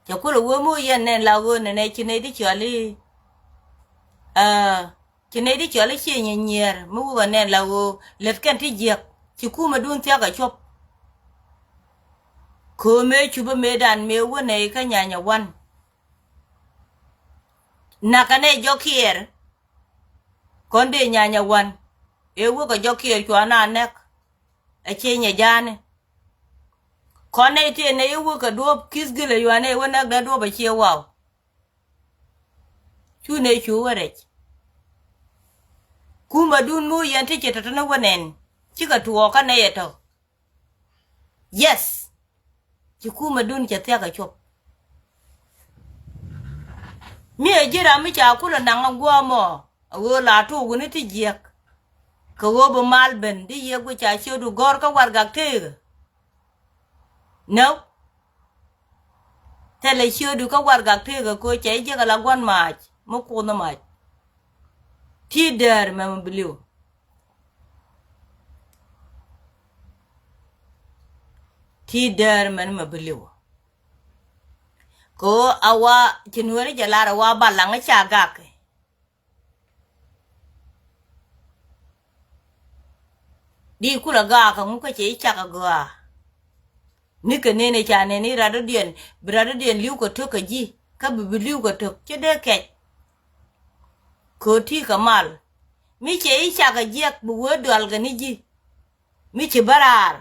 Cɛ kul ɛ wee mi wä yɛn nɛn la ɣöö nɛnɛ ci nɛy di cɔal i̱, aa, ci nɛy di cɔal i̱ ciɛ nyɛ nyiɛɛr mi wä kɛ nɛn la ɣöö lät kɛn ti jiäk ci kumɛ dun thia̱k ɛ cuɔp. Köö mëë cupä mëë dan mëë wä nɛy kä nyanyɛ wan. Nakä nɛ jɔk kiɛɛr. Kɔn dee nyanya wan. Ëë wä kɛ jɔk kiɛɛr cua na nɛk. Ɛ ciɛ nyɛ ja̱a̱ni. Kɔn nɛ itiɛ nɛ i̱ wä kɛ duɔ̱ɔ̱p ki̱th gilɛ yuan ëë wä nɛk dee duɔ̱ɔ̱p ɛ ciɛ waw. Cu nɛ cu wä rɛc. Kumä dun mi wä yɛn ti ci tɔ̱tɔ̱ ni wä nɛn. Cikɛ tuɔɔkä nɛ yɛ tɔ̱. Yes. Ci kumɛ dun cɛ thia̱k ɛ cuɔp. Mi ɛ ji̱ ram mi ca kulɛ naŋ ɛ gua̱a̱ mɔ ɛ ɣöö la tuuk wuni ti jiɛk. Kɛ ɣöö bi mal ben di yiëk guic ca ciötdu gɔ̱r kä warɛgak tëëkɛ. Nä. Thilɛ ciötdu kä warɛgak tëëkɛ kɛ ɣöö cɛ ji̱ jiɛk ɛ la gua̱n mac mi kuuth ni mac. Ti däär mɛ mi bi li̱w. Ti däär mɛn mɛ bi li̱w. Kɛ ɣöö a wa ci nueeri jɛ lar a wa balaŋ ca gak. Di kulɛ gak a ŋu kä cɛ i̱ cak a gɔaa. Ni kɛ nɛn i̱ ca nɛn i̱ rat dɔ̱diɛn bi rat dɔ̱diɛn li̱w kɛ tok kɛ ji̱ kä bi bi li̱w kɛ tok ci dee kɛc. Kɛ ɣöö ti kɛ mal mi cɛ i̱ cak a jiɛk bi wee dual kɛ ni ji̱. Mi ci bä raar.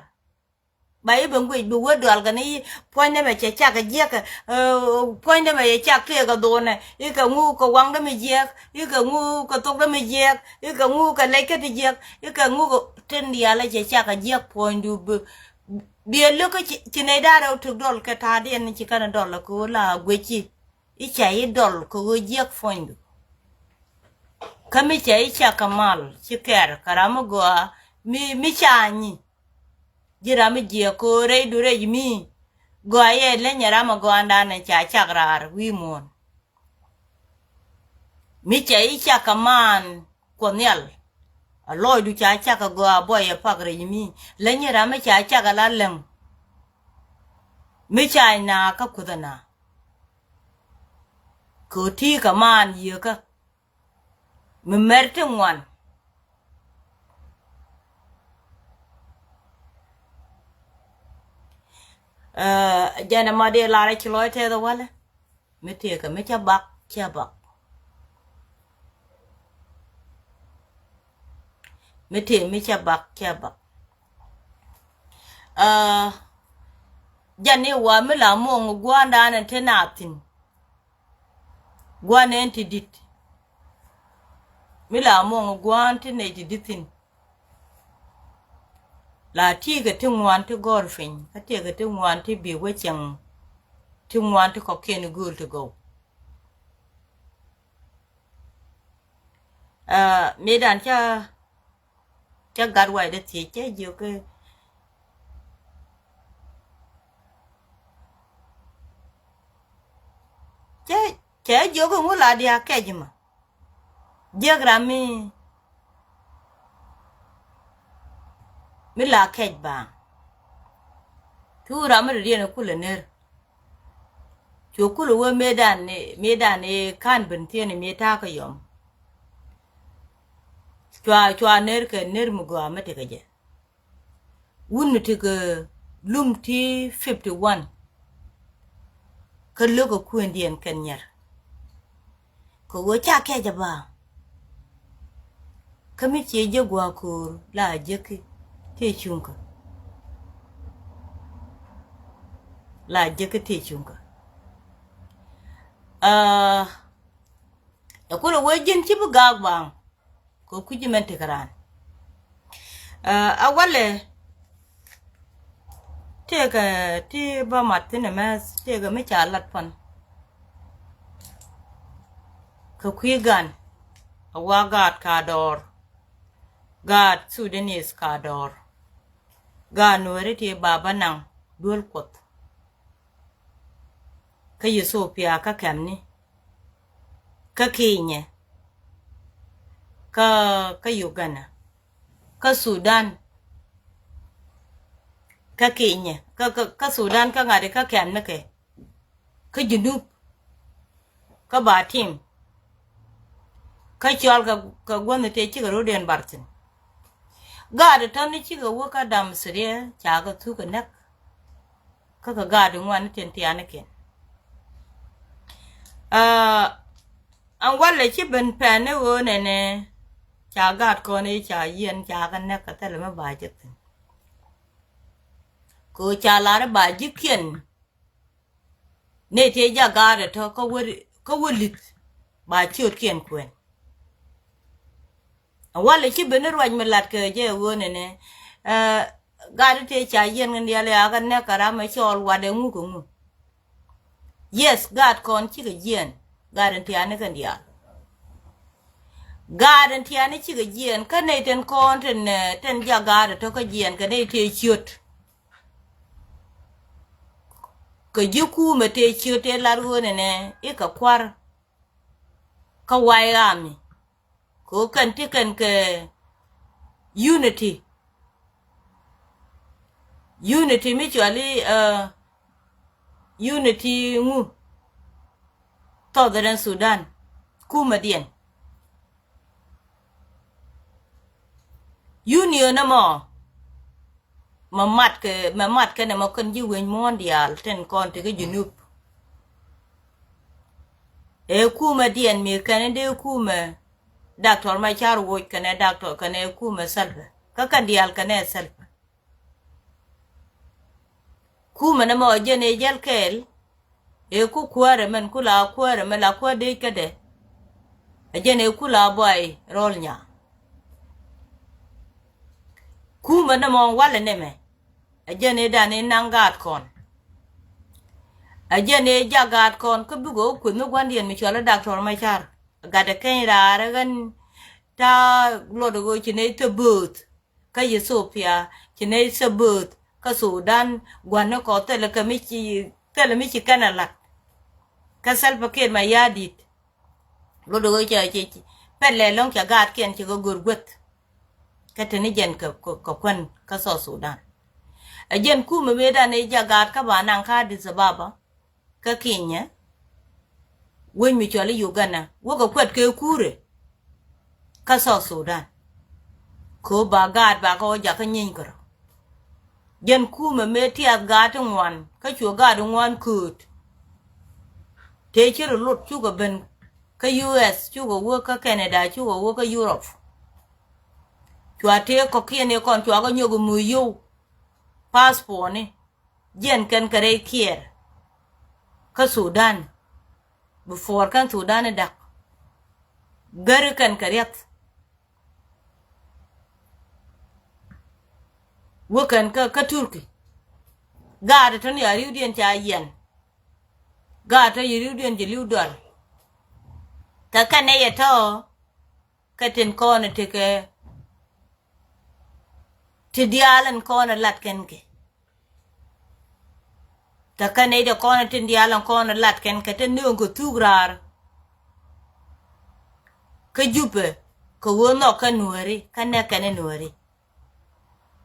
Ba i̱ ben guic bi wä dual kɛ ni puɔ̱nydɛ mɛ cɛ cak kɛ jiäk kɛ, eh, puɔ̱nydɛ mɛ cɛ cak tëëk kɛ dhonɛ i̱ kɛ ŋu kɛ waŋdɛ mi jiäk i̱ kɛ ŋu kɛ thokdɛ mi jiäk i̱ kɛ ŋu kɛ lɛc kä ti jiäk i̱ kɛ ŋu kɛ tin diaal cɛ cak kɛ jiäk puɔ̱nydu bi. Biɛ lök kä ci, ci nɛy da̱rɛ wä tek dɔl kɛ ta̱a̱diɛn ci kɛn dɔl kɛ ɣöö la guici. I̱ ca i̱ dɔl kɛ ɣöö jiäk puɔ̱nydu. Kä mi ca i̱ cak kɛ mal ci kɛr kɛ ram mi gɔaa mi, mi ca nyi. Ji̱ ram mi jiɛk ko̱o̱r rɛydu rɛy mi. Gɔaa yɛ leny ɛ ram ɛ gɔaandan ɛ ca cak raar wi̱i̱ muɔ̱ɔ̱n. Mi cɛ i̱ cak kɛ maan Kuɔth Nhial. A lɔcdu ca cak kɛ gɔaa buɔyɛ pak rɛy mi. Leny ɛ ram mi ca cak ɛ la läŋ. Mi ca i̱ naakä kuth ɛ naa. Kɛ ɣöö ti̱i̱ kɛ maan yieekä. Mi mɛr ti ŋuan. Ɛ, jɛn ɛmɔ dee lar ɛ ci lɔc tɛth ɛ walɛ. Mi tëëkɛ mi cä bak, cä bak. Mi tëë mi cä bak, cä bak. Ɛ, jɛn i̱ wa mi la muɔŋ gua̱a̱ndan ɛ te naath thi̱n. Gua̱n ɛn ti di̱t. Mi la muɔ̱ŋ gua̱a̱n ti nɛy ti di̱t thi̱n. La ti̱i̱ kɛ ti ŋuan ti gɔr piny, kä ti̱i̱ kɛ ti ŋuan ti bi wä cieŋ, ti ŋuan ti kɔ̱kiɛn i̱ gööl ti gɔw. Aa, mëëdan ca, ca gat waydä thiec cɛ jiök i̱, cɛ, cɛ jiök i̱ ŋu la diaal kɛc mɔ. Jiäk ram mi, mi la kɛc baaŋ. Cu ram mi dɔ̱diɛn kulɛ ner. Cu kulɛ wee mëëdan, mëëdan i̱ ka̱n ben thieen i̱ mëë ta̱a̱ kä yɔm. Cua, cua ner kɛ ner mi gɔaa mi tekɛ jɛ. Wun mi tekɛ lum ti fifty one. Kä lo̱kɛ kuëndiɛn kɛn nyɛr. Kɛ ɣöö ca kɛc a ba. Kä mi ciɛ jek gua̱a̱ ko̱o̱r la jek tëë cuŋkä. La jek tëë cuŋkä. Aa, ɛ kulɛ wee ji̱n ci bi gaak baaŋ. Kɛ kui̱ci mɛn tekɛ raan. Aa, a walɛ tëëkɛ ti bä mat thi̱n ɛmɛ tëëkɛ mi ca lat pan. Kɛ kui̱ gan a wa gaat ka dɔɔr. Gaat Sudanese ka dɔɔr. Gaat Nuɛri ti baba naŋ duel Kuɔth. Kä Ethiopia kä kɛmni. Kä Kenya. Kä, kä Uganda. Kä Sudan. Kä Kenya. Kä, kä, kä Sudan kä ŋa̱t i̱ kä kɛmni kɛ. Kä Junub. Kä ba tim. Kä cɔal kɛ, kɛ gua̱n i̱ tëë cikɛ ro̱diɛn bar thi̱n. Gaat i̱ tɔ̱ni cikɛ wä kä dam Sudan ca kɛ thuk kɛ näk. Kä kɛ gaat i̱ ŋuan i̱ tin tianikiɛn. Aa, ɛn walɛ ci ben pɛn i̱ ɣöö nɛnɛ ca gaat kɔn i̱ ca yiɛn ca kɛ näk kɛ thilɛ mi ba jek thi̱n. Kɛ ɣöö ca lar i̱ ba ji̱kiɛn. Nɛy tëë jak gaat ɛ tɔ̱ kä wä, kä wä li̱th ba ciötkiɛn kuɛn. Ɛ walɛ ci ben i̱ ruac mi lat kɛ jɛ ɛ ɣöö nɛnɛ, ɛ, gaat i̱ tëë ca yiɛn kɛn diaal ɛ a kɛ nɛk kɛ ram ɛ cɔɔl wat ɛ ŋu kɛ ŋu. Yes, gaat kɔn cikɛ jiɛn, gaat in tiani kɛn diaal. Gaat in tiani cikɛ jiɛn, kä nɛy tin kɔn tin, ɛ, tin jak gaat ɛ tɔ̱ kä jiɛn kɛ nɛy tëë ciöt. Kɛ ji̱ kumɛ tëë ciöt tëë lar ɣöö nɛnɛ i̱ kɛ kua̱r. Kä White Army. Kɛ ɣöö kɛn ti kɛn kɛ unity. Unity mi cuali, ɛ, unity ŋu. Southern Sudan. Kumɛ diɛn. Union ɛmɔ. Mɛ mat kɛ, mɛ mat kɛn ɛmɔ kɛn ji̱ wec muɔ̱ɔ̱n diaal tin kɔn ti kä Junub. Ɛ kumɛ diɛn mi kɛn i̱ dee kumɛ Doctor Machar woc kɛnɛ Doctor kɛnɛ kumɛ Salva. Kä kɛn diaal kɛnɛ Salva. Kumɛ nɛmɛ ɔ jɛn ëë jäl kɛɛl. Ëë ku kuäärɛ mɛn ku la kuäärɛ mɛ la kuäär dee kädɛ. Ɛ jɛn ëë ku la buay rɔl nya. Kumɛ nɛmɛ ɔ walɛ nɛmɛ. Ɛ jɛn ëë dan ëë naŋ gaat kɔn. Ɛ jɛn ëë jak gaat kɔn kä bikɛ ɣä kueth mi gua̱ndiɛn mi cual ɛ Doctor Machar. Gatdɛ keny raar ɛ ɣän ta̱a̱ luɔt ɛ ɣöö ci nɛy thäbööth. Kä Ethiopia, ci nɛy thäbööth, kä Sudan, gua̱n ni kɔ thilɛ kɛ mi ci, thilɛ mi ci kɛn ɛ la̱t. Kä Salva Kiir Mayardit. Lot ɣöö cɛ ci, ci, pɛlɛ lɔ̱ŋ cɛ gaatkiɛn ci kɛ gör guäth. Kä te ni jɛn kɛ, kɛ, kɛ kuän kä South Sudan. Ɛ jɛn kumɛ mëëdan ëë jak gaat kä ba naŋ kä Addis Ababa. Kä Kenya, wec mi cɔl i̱ Uganda, wäkɛ kuɛt kɛ kurɛ. Kä South Sudan. Kɛ ɣöö ba gaat ba kɛ wä jakä nyieeny kärɔ̱. Jɛn kumɛ mëë tiath gaat ti ŋuan, kä cuɛ gaat ti ŋuan kööt. Tëë ci rɔ lot cukɛ ben kä U S, cukɛ wä kä Canada, cukɛ wä kä Europe. Cua tëë kɔ̱kiɛn ëë kɔn cua kɛ nyɔk i̱ mi yio̱w. Passport ni. Jiɛn kɛn kɛ rɛy Kiir kä Sudan. Before kɛn Sudan i̱ da̱k. Gäri kɛn kɛ riath. Wä kɛn kä, kä Turkey. Gaat tɔ̱ ni a riwdiɛn ca yiɛn. Gaat tɔ̱ yi riwdiɛn ci li̱w dual. Kä kɛn nɛy ɛ tɔ̱ kä tin kɔn ɛ tekɛ ti diaal ɛn kɔn ɛ lat kɛn kɛ. Kä kɛn nɛy tɔ̱ kɔn ɛ tin diaal ɛn kɔn ɛ lat kɛn kɛ te nööŋ kɛ thuk raar. Kä Jupɛ kɛ ɣöö nhɔk kä Nuääri kä nɛk kɛn ɛ Nuääri.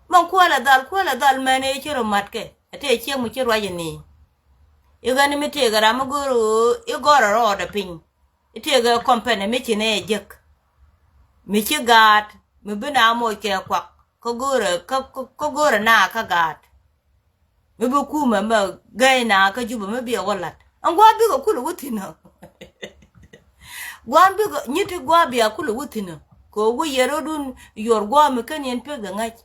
Mɛn kuäl ɛ dhal, kuäl ɛ dhal mɛn ëë ci rɔ matkɛ. Ɛ tëë ciek mi ci ruac ɛ ni. I̱ ɣän mi tëëkɛ ram mi go̱o̱r ɣöö i̱ gɔ̱r ɛ rɔɔdɛ piny. I̱ tëëkɛ company mi ci nɛ ɛ jek. Mi ci gaat mi bi na moc kɛ kuak kä go̱o̱rɛ, kä, kä, kä go̱o̱rɛ na kä gaat. Mi bi kumɛ mɛ gɛy na kä Jupɛ mi bi ɛ wä lat. Ɛn gua̱a̱ bikɛ kulɛ wä thi̱n ɔ. Gua̱a̱ bikɛ nyi ti gua̱a̱ bia kulɛ wä thi̱n ɔ. Kɛ wä yɛ rɔ̱dun yuɔr gua̱a̱ mi ken yɛn pek dɛ ŋa̱c.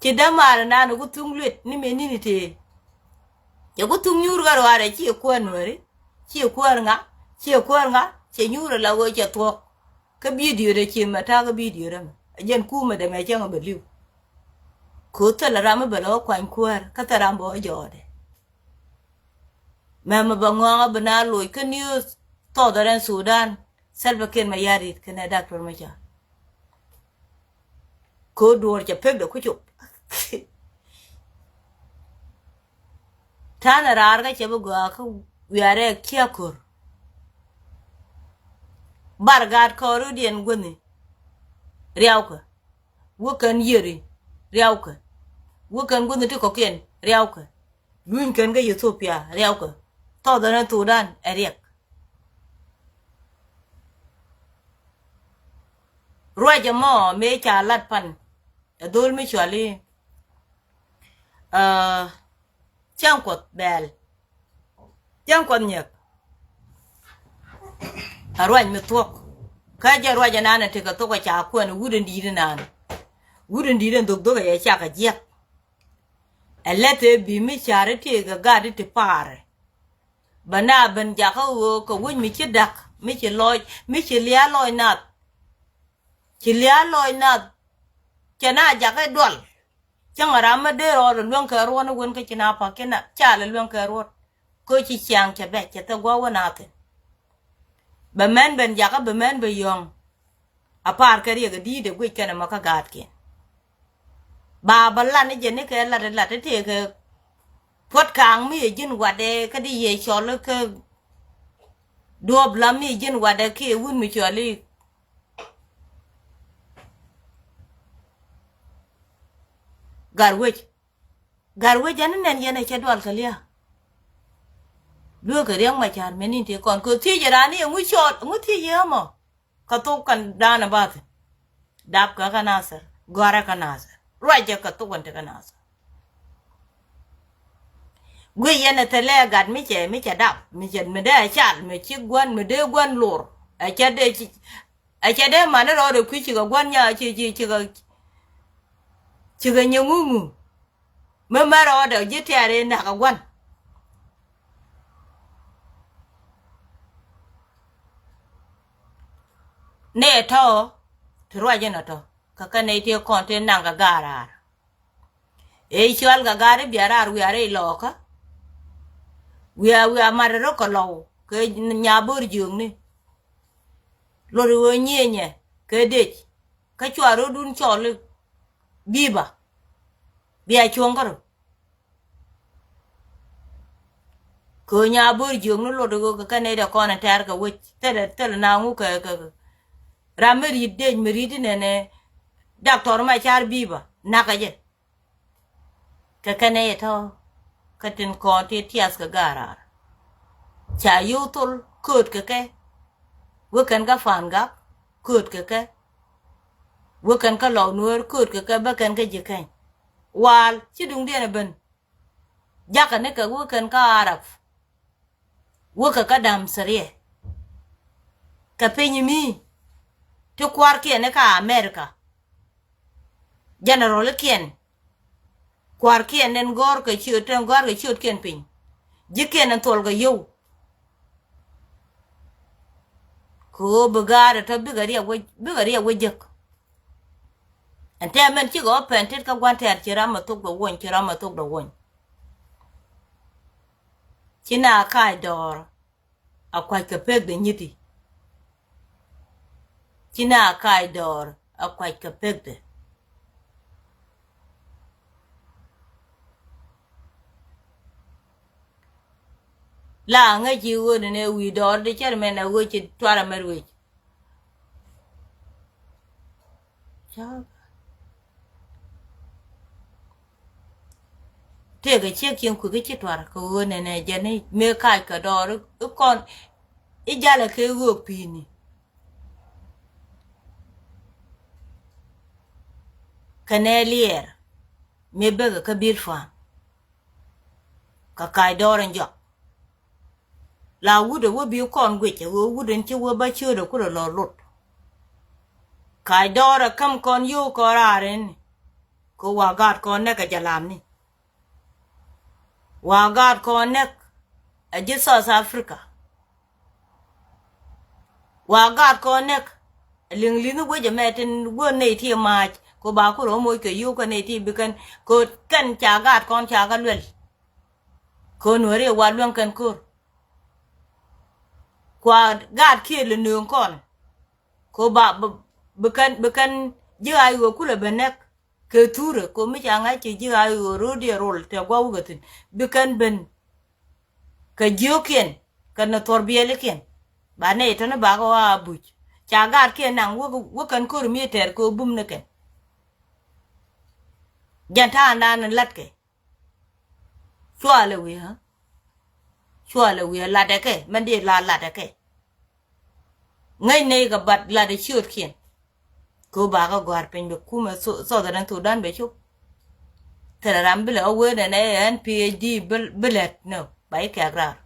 Ci dämaar naan ku thuŋ luet ni mëë ni̱ni tëë. Cɛ ku thuŋ nyuur kä ruaarɛ ci kuäär Nuääri. Ci kuäär ŋa, ci kuäär ŋa, cɛ nyuur ala ɣöö cɛ thuɔ̱k. Kä bidio dɛ ci mɛ ta̱a̱ kä bidio dɛ mɛ. A jɛn kumɛ dɛ mɛ cäŋ a bɛ li̱w. Ko̱ thilɛ ram mi bɛ lɔ kuany kuäär, kä thilɛ ram bɛ wä jɔɔdɛ. Mɛmɛ bɛ ŋɔ̱ɔ̱ŋä bi na loc kä news Southern Sudan, Salva Kiir Mayardit kɛnɛ Doctor Machar. Ko̱ duɔ̱ɔ̱r cɛ pek dɛ ku cop. Ta̱nɛ raar kä cɛ bi gɔaa kä wiarɛ kiɛ ko̱r. Bar gaat kɔɔr i̱ diɛn guäni riawkɛ. Wä kɛn yiëri riawkɛ. Wä kɛn guäni ti kɔ̱kiɛn riawkɛ. Luny kɛn kä Ethiopia riawkɛ. Thɔɔdhɛ ni Thudan ɛ riɛk. Ruac ɛmɔ mëë ca lat pan ɛ dhol mi cuali, ah, Cäŋ Kuɔth Bɛɛl. Cäŋ Kuɔth Nyɛk. A ruac mi thuɔ̱k. Kä jɛ ruac ɛnan ɛ tekɛ thok ɛ ca kuɛn wut in di̱i̱t ɛnan. Wut in di̱i̱t ɛn dhok dhok ɛ yɛ cak ɛ jiɛk. Ɛ lɛth ɛ bi mi car i̱ tëëk ɛ gat i̱ ti paarɛ. Bä na ben jakä ɣöö kɛ wec mi ci da̱k, mi ci lɔc, mi ci lia̱a̱ lɔc nath. Ci lia̱a̱ lɔc nath. Cɛ na jakä dual. Cäŋ ram mi dee rɔɔdɛ luäŋ kɛ ruɔ̱t ni wen kä ci na pa̱k ci na cal ɛ luäŋ kɛ ruɔ̱t. Kä ci ciaŋ cɛ bɛ cɛ thɛ gua̱ wä na thi̱n. Bɛ mɛn ben jakä bɛ mɛn bɛ yɔ̱ŋ. A pa̱a̱r kɛ riɛk ɛ di̱i̱t ɛ guic kɛn ɛmɔ kä gaatkiɛn. Ba bä lat ni jɛ ni kɛ lat ɛ lat ɛ tëëkɛ puɔ̱t ka̱a̱ŋ mi ɛ ji̱n watdɛ kä di yɛ cɔl kä duɔ̱ɔ̱p lam mi ɛ ji̱n watdɛ kiɛ wut mi cɔl i̱ Gatwec. Gatwec ɛn ni nɛn yɛn ɛ cɛ dual kɛ lia̱a̱. Dueekɛ Riɛk Macar mɛ ni̱n tëë kɔn kɛ thiec ɛ raan ni ɛŋu cɔl ɛŋu thiec yɛ ɛmɔ. Kä thok kɛn da̱a̱n ɛ bath. Dap kɛ kä Nathir. Gɔ̱a̱rɛ kä Nathir. Ruacɛ kɛ thok kɛn ti kä Nathir. Guic yɛn ɛ thilɛ gat mi cɛ mi cɛ dap mi cɛ mi dee ɛ cal mi ci gua̱n mi dee gua̱n lor. Ɛ cɛ dee ci ɛ cɛ dee mani rɔɔdɛ kui̱ cikɛ gua̱n nya ci ci cikɛ cikɛ nyɛ ŋuŋu. Mi mɛ rɔɔdɛ ji̱ tiaar in nakä gua̱n. Nɛ tɔ̱ ti ruac in ɔ tɔ̱ kä kä nɛy ti kɔn ti naŋ kɛ ga̱a̱r raar. Ëë cual kɛ ga̱a̱r i̱ bia raar wiaar i̱ lɔɔkä. Wiaa wiaa mat rɔ kɛ lɔw kɛ nya bo̱r jiökni. Lot i̱ ɣöö nyienyɛ kɛ dec kä cua ro̱dun cɔl i̱ bi̱i̱ ba bia cuɔ̱ŋ kärö. Kɛ ɣöö nya bo̱r jiökni lot i̱ ɣöö kɛ kɛn nɛy dɛ kɔn in tɛ̈r kɛ wec thilɛ thilɛ na ŋu kɛ kɛ ram mi ri̱t dec mi ri̱t inɛnɛ. Doctor Macar bi̱i̱ ba nakä jɛ. Kɛ kɛn nɛy tɔ̱ kä tin kɔn ti tiath kɛ ga̱a̱r raar. Ca yio̱w thol kööt kɛ kɛ. Wek kɛn kä Pa̱a̱n Gak kööt kɛ kɛ. Wek kɛn kä Lɔw Nueer kööt kɛ kɛ bä kɛn kä Ji̱ Kɛny. Waal ci duŋdiɛn ɛ ben. Jakä ni kɛ wek kɛn kä Arab. Wek kɛ kä Dam Sariɛ. Kɛ piny mi ti kua̱rkiɛn ni kä America. General kiɛn. Kua̱rkiɛn ɛn gɔ̱r kɛ ciöt ɛn gɔ̱r kɛ ciötkiɛn piny. Ji̱kiɛn ɛn thuɔl kɛ yio̱w. Kɛ ɣöö bi ga̱a̱r ɛ tɔ̱ bikɛ riɛk wec bikɛ riɛk wec jek. Ɛn tɛmɛn cikɛ ɣä pɛn tet kä gua̱n tɛ̈r ci ram a thok dɔ wony, ci ram a thok dɔ wony. Ci na kac dɔɔr a kuac kɛ pek dɛ nyithi. Ci na kac dɔɔr a kuac kɛ pek dɛ. La ŋäc ci ɣöö nɛnɛ wi̱i̱ dɔɔr di cär mɛn a ɣöö ci tuar a mɛr wec. Tëëkɛ ciek cieŋ kui̱ kä ci tuar kɛ ɣöö nɛnɛ jɛn i̱ mëë kac kɛ dɔɔr i̱ kɔn i̱ jalɛ kɛ ɣöök pi̱i̱ni. Kɛ nɛ liɛɛr mëë bekɛ kä bil fa̱a̱m. Kɛ kac dɔɔr in jɔak. La wut ɛ wä bi kɔn guic ɛ ɣöö wut in ci wä bä ciööt ɛ kulɛ lɔ lot. Kac dɔɔr ɛ käm kɔn yio̱w kɔn raar in. Kɛ wa gaat kɔn nɛk ɛ jalamni. Wa gaat kɔn nɛk ɛ ji̱ South Africa. Wa gaat kɔn nɛk ɛ liŋ li̱nh wec ɛmɛ tin wä nɛy ti maac kɛ ba kur ɛ moc kɛ yio̱w kɛ nɛy ti bi kɛn kɛ kɛn ca gaat kɔn ca kɛ luɛl. Kɛ nuɔ̱ri ɛ wa luäŋ kɛn ko̱r. Kua gaat kiɛ lɛ nööŋ kɔn. Kɛ ba bi kɛn bi kɛn ji̱ ɣa̱c ɣöö kulɛ ben nɛk kɛ thurɛ kɛ mi ca ŋa̱c kɛ ji̱ ɣa̱c ɣöö ro̱o̱diɛ rol tɛ gua̱wukɛ thi̱n bi kɛn ben. Kɛ jiökiɛn kɛ ni thuɔ̱r biɛlikiɛn ba nɛy tɔ̱ni bakɛ ɣɔaa buc ca gaatkiɛn naŋ wä kɛn ko̱r mi tɛr kɛ ɣöö bum ni kɛn. Jɛn ta̱a̱ŋdan ni la̱tkɛ. Cualɛ wi̱i̱ ɣä. Cualɛ wi̱i̱ ɣä latdɛ kɛ mɛn di la latdɛ kɛ. Ŋäc nɛy kɛ bat latdɛ ciötkiɛn. Kɛ ɣöö bakä gɔ̱a̱r piny bɛ kumɛ Southern Sudan bɛ cop. Thilɛ ram bi lɛ ɣä wee nɛnɛ N P H D bi lɛt nɔ ba i̱ kɛk raar.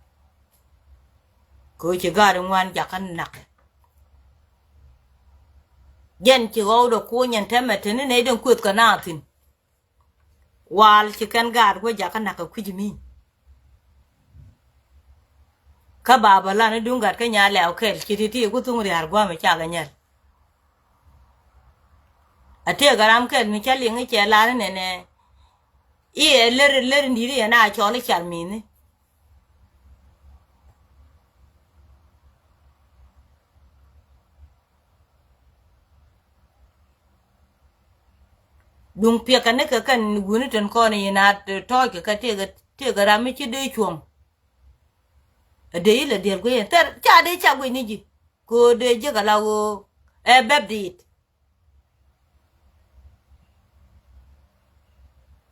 Kɛ ɣöö ci gaat iŋuan jakä nakɛ. Jɛn ci ɣɔwdɛ kuny ɛn tɛmɛ teni nɛy den kueth kɛ naath thi̱n. Wal ci kɛn gaat wä jakä nakä kui̱c mi. Kä baba lan i̱ duŋ gat kä nya lɛw kɛl ci ti̱ti̱ ku thuŋ ria̱r gua̱a̱m i̱ cakɛ nyɛl. A tëëk a ram kɛl mi cä liŋ i̱ cɛ lar inɛnɛ. I̱ ɛ ler ler in di̱t i̱ ɛn a cɔl i̱ cal mi̱ni. Duŋ piɛkɛ ni kɛ kɛn wuni tin kɔn i̱ na tɔ̱ɔ̱c kɛ kɛ tëëkɛ tëëkɛ ram mi ci dee cuɔ̱ŋ. Ɛ dee ilɛ diɛl guic ɛn thɛr ca dee ca guic ni ji̱. Kɛ ɣöö dee jiäk ala ɣöö ɛ bɛp diit.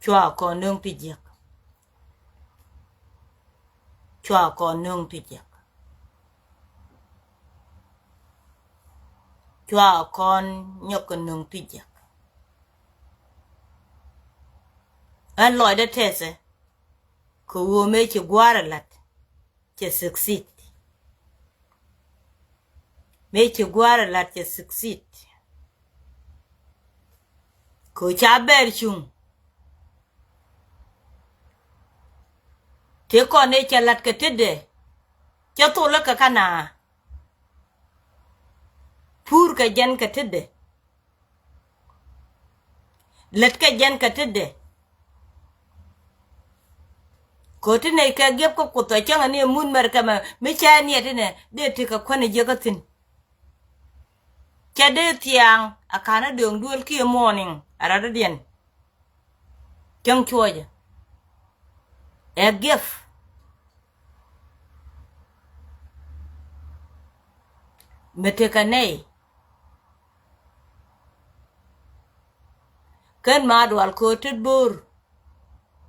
Cua kɔn nöŋ ti jiäk. Cua kɔn nöŋ ti jiäk. Cua kɔn nyɔk kɛ nöŋ ti jiäk. Ɛn lɔcdä tɛthɛ kɛ ɣöö mëë ci gua̱a̱r ɛ la̱t cɛ succeed. Mëë ci gua̱a̱r ɛ la̱t cɛ succeed. Kɛ ɣöö ca bɛɛr cuŋ. Tëë kɔn ëë cɛ la̱t kɛ tetdɛ cɛ thol lä kɛ ka naa. Pur kɛ jɛn kɛ tetdɛ. Lät kɛ jɛn kɛ tetdɛ. Kɛ ɣöö ti nɛy kɛ giɛp kä Kuoth ɔ cäŋɛ ni ɛ mun mɛr kɛmɛ mi cɛ niɛt inɛ dee ti kɛ kuän ɛ jiäkä thi̱n. Cɛ dee thiaŋ a ka̱n a dööŋ duël kiɛ morning a rat dɔ̱diɛn. Cäŋ cuɔcä ɛ gift. Mi tekɛ nɛy. Kän ma dual köö tet bo̱o̱r.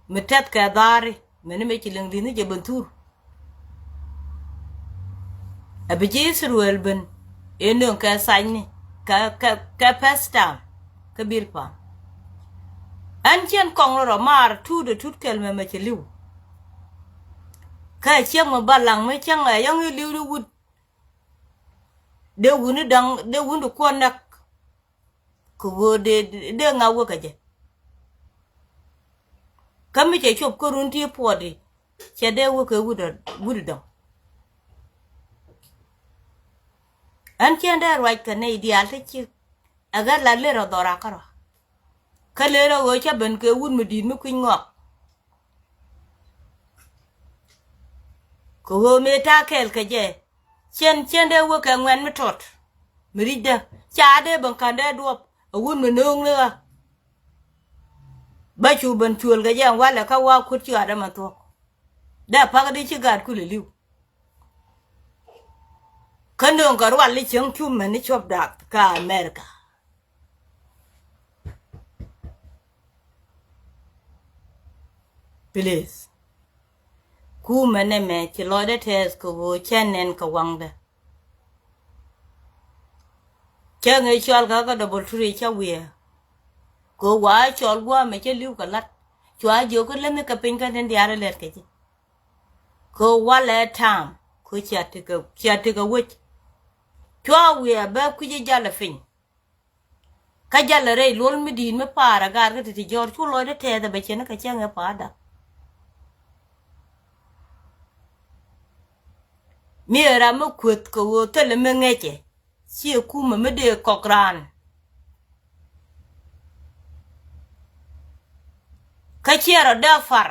Mi tɛth kɛ dhaari mini mi ci liŋ li̱nh ni jɛ ben thur. Ɛ bi ji̱ Ithɛrɛl ben ëë nöŋ kɛ thanyni kɛ kɛ kɛ pɛth tam kä bil pam. Ɛn cien kɔŋ rɔ maar tuut ɛ tut kɛl mɛ mɛ cɛ li̱w. Kä ɛ ciek mɛ balaŋ mi cäŋ ɛ yɔ̱ŋ i̱ li̱w ni wut. Dee wuni da̱ŋ dee wuni kuɔn näk. Kɛ ɣöö dee dee ŋa̱ wä kɛ jɛ. Kä mi cɛ cop kä run ti puɔt i̱ cɛ dee wä kɛ wut dɔ̱ŋ. Ɛn cɛn dee ruac kɛ nɛy diaal ti ci ɛ ɣär la ler ɔ dhɔra kärɔa. Kä ler ɛ ɣöö cä ben kɛ wut mi di̱i̱t mi kui̱ny ŋɔak. Kɛ ɣöö mëë ta̱a̱ kɛɛl kɛ jɛ, cɛn cɛn dee wä kɛ ŋuɛ̈n mi tɔt mi ri̱cdä, ca dee ben ka̱n dee duɔ̱p ɛ wut mi nööŋni ɣä. Bä cu ben cuël kɛ jɛ ɛn walɛ kä wa kuäär ci ɣa̱t ɛmɛ thuɔ̱k. Dee pa̱k di ci gaat kulɛ li̱w. Kä nööŋ kɛ rual i̱ cieŋ cu mɛn i̱ cuɔp daak kä America. Please. Kumɛ nɛmɛ ci lɔcdä tɛth kɛ ɣöö cä nɛn kɛ waŋdä. Cä ŋee cɔal kä kä double three cä wiɛɛ. Kɛ ɣöö wa cɔl gua̱a̱mɛ cä li̱w kɛ la̱t. Cua jiök kä lämi kɛ piny kä tin diaal ilɛt kɛ ji̱. Kɛ ɣöö walɛ ta̱a̱m kɛ ɣöö cia tekɛ, cia tekɛ wec. Cua wiɛɛ bä kui̱c i̱ jalɛ piny. Kä jalɛ rɛy luɔl mi di̱i̱t mi paarɛ gaat kä ti̱ti̱ jɔɔr cu lɔcdä tɛth ɛ bɛ cɛn kä cäŋ ɛ pa̱a̱t da̱k. Mi ɛ ram mi kueth kɛ ɣöö thilɛ mi ŋäcɛ. Ciɛ kumɛ mi dee kɔk raan. Kä ciɛ rɔ dee par.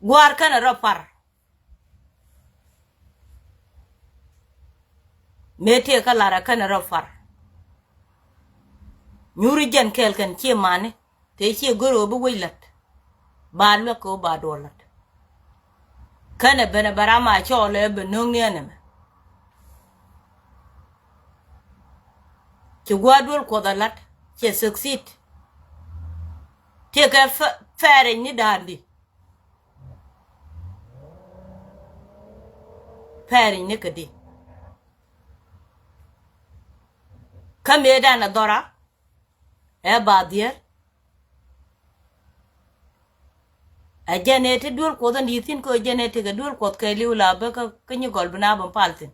Gua̱a̱r kɛnɛ rɔ par. Mëë tëë kä lar ɛ kɛnɛ rɔ par. Nyuuri jɛn kɛɛl kɛn ciɛ mani tëë ciɛ go̱r ɣöö bi wec la̱t. Ba luäk kɛ ɣöö ba duɔl la̱t. Kɛnɛ ben ɛ bɛ ram a cɔɔl ɛ bɛ nööŋni ɛn ɛmɛ. Ci gua̱a̱r duel kuɔth ɛ la̱t cɛ succeed. Tëë kɛ pɛ-, pɛɛric ni da̱a̱ndi. Pɛɛric ni kädi. Kä mëëdan ɛ dhɔra ɛ ba dhier. Ɛ jɛn ëë ti duel kuɔth in di̱i̱t thi̱n kä jɛn ëë ti kɛ duel kuɔth kɛ li̱w la bä kä, kä nyi gɔl bi na bä pal thi̱n.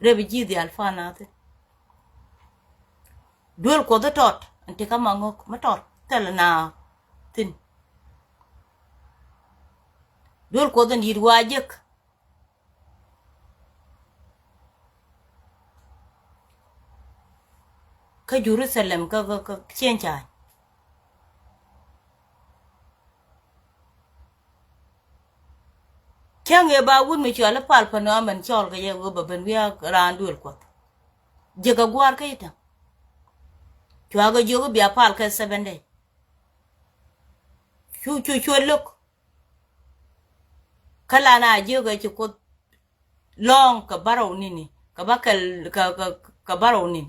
Rep ji̱ dhial pan na thi̱n. Duel kuɔth in tɔt in ti kä ma ŋɔk mi tɔt thil na thi̱n. Duel kuɔth in di̱i̱t wa jek. Kä Jerusalem kä, kä, kä cieŋ ca̱a̱ny. Cäŋ ëë ba wut mi cɔal i̱ pal pä nɔamɛn cɔɔl kɛ jɛ ɣöö bɛ ben wi̱i̱ a raan duël kuɔth. Jiäk a gua̱a̱r kä i̱ täŋ. Cua kɛ jiök i̱ bia pal kɛ seven day. Cu, cu, cuɛ lo̱k. Kä lan a jiök ɛ ci kuoth lɔ̱ɔ̱ŋ kɛ bärɔw ni̱ni kɛ bä kɛl kɛ, kɛ, kɛ bärɔw ni̱n.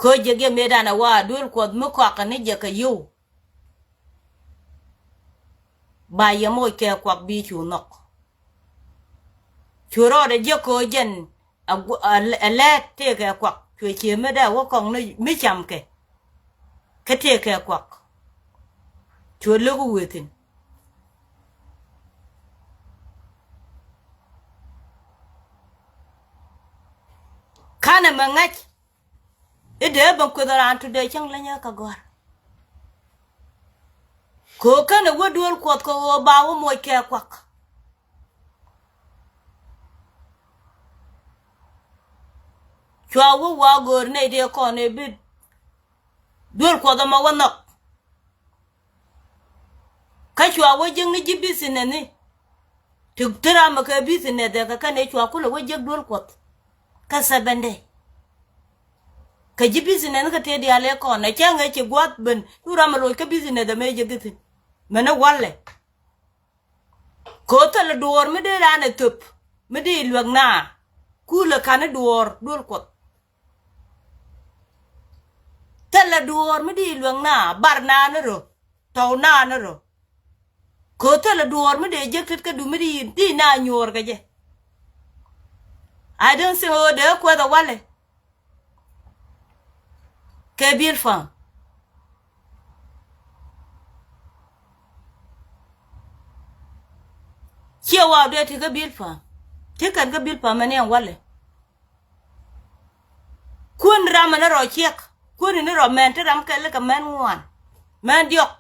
Kä jɛ giɛ mëëdan ɛ wa duel kuɔth mi kɔakɛ ni jɛ kɛ yio̱w. Ba yɛ moc kɛ kuak bi cu nhɔk. Cu rɔɔdɛ jiɛ köö jɛn a gu-, a lɛ-, a lɛɛt tëëkɛ kuak. Cuɛ cië mi dee wä kɔŋ ni mi camkɛ. Kä tëëkɛ kuak. Cuɛ lo̱k wëë thi̱n. Ka̱n ɛmɛ ŋa̱c. I̱ dee ben kueth raan tu dee cäŋ länyä kä gɔ̱a̱r. Kɛ ɣöö känɛ wä duel kuɔth kɛ ɣöö ba wä moc kɛ kuak. Cua wä wa göör nɛy dee kɔn ëë bi duel kuɔth ɛmɔ wä nhɔk. Kä cua wä jiäkni ji̱ business ni. Ti, ti ram ɛ kɛ business ɛ kɛ kɛn ëë cua kulɛ wä jiäk duel kuɔth. Kä seven day. Kɛ ji̱ business ni kä tëë diaal ëë kɔn ɛ cäŋ ëë ci gua̱th ben cu ram ɛ loc kä business ɛ mëë jiäk thi̱n. Mɛn ɛ walɛ. Kɛ ɣöö thilɛ duɔ̱ɔ̱r mi dee raan ɛ thöp mi dee luäk na. Kulɛ ka̱n i̱ duɔ̱ɔ̱r duel kuɔth. Thilɛ duɔ̱ɔ̱r mi dee luäk na bar na ni rɔ. Tɔw na ni rɔ. Kɛ ɣöö thilɛ duɔ̱ɔ̱r mi dee jek tet kä du mi dee, dee na nyuɔ̱ɔ̱r kɛ jɛ. I don't think ɣöö dee kuɛth ɛ walɛ. Kɛ Bilpam. Ciɛ wa dee ti kä Bilpam. Ti kɛn kä Bilpam ɛn iɛn walɛ. Kuän ram ɛn rɔ ciɛk. Kuän ni rɔ mɛn ti ram kɛl kɛ mɛn ŋuan. Mɛn diɔk.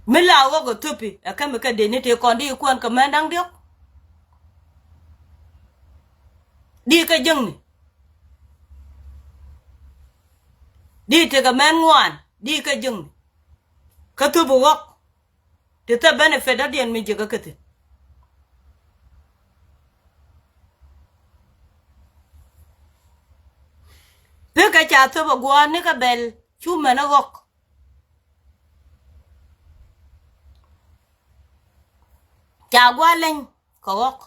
Mi la ɣɔk ɛ thöpi ɛ kɛ mi kɛ dee ni tëë kɔn di kuän kɛ mɛn da̱ŋ diɔk. Di kɛ jäŋni. Di tekɛ mɛn ŋuan di kä jiäkni. Kä thöp ɣɔ̱k ti thäp benefit dɔ̱diɛn mi jiäkä kä thi̱n. Pekɛ ca thöp ɛ gua̱a̱r ni kä bɛl cu mɛn ɛ ɣɔ̱k. Ca gua̱a̱r leny kɛ ɣɔ̱k.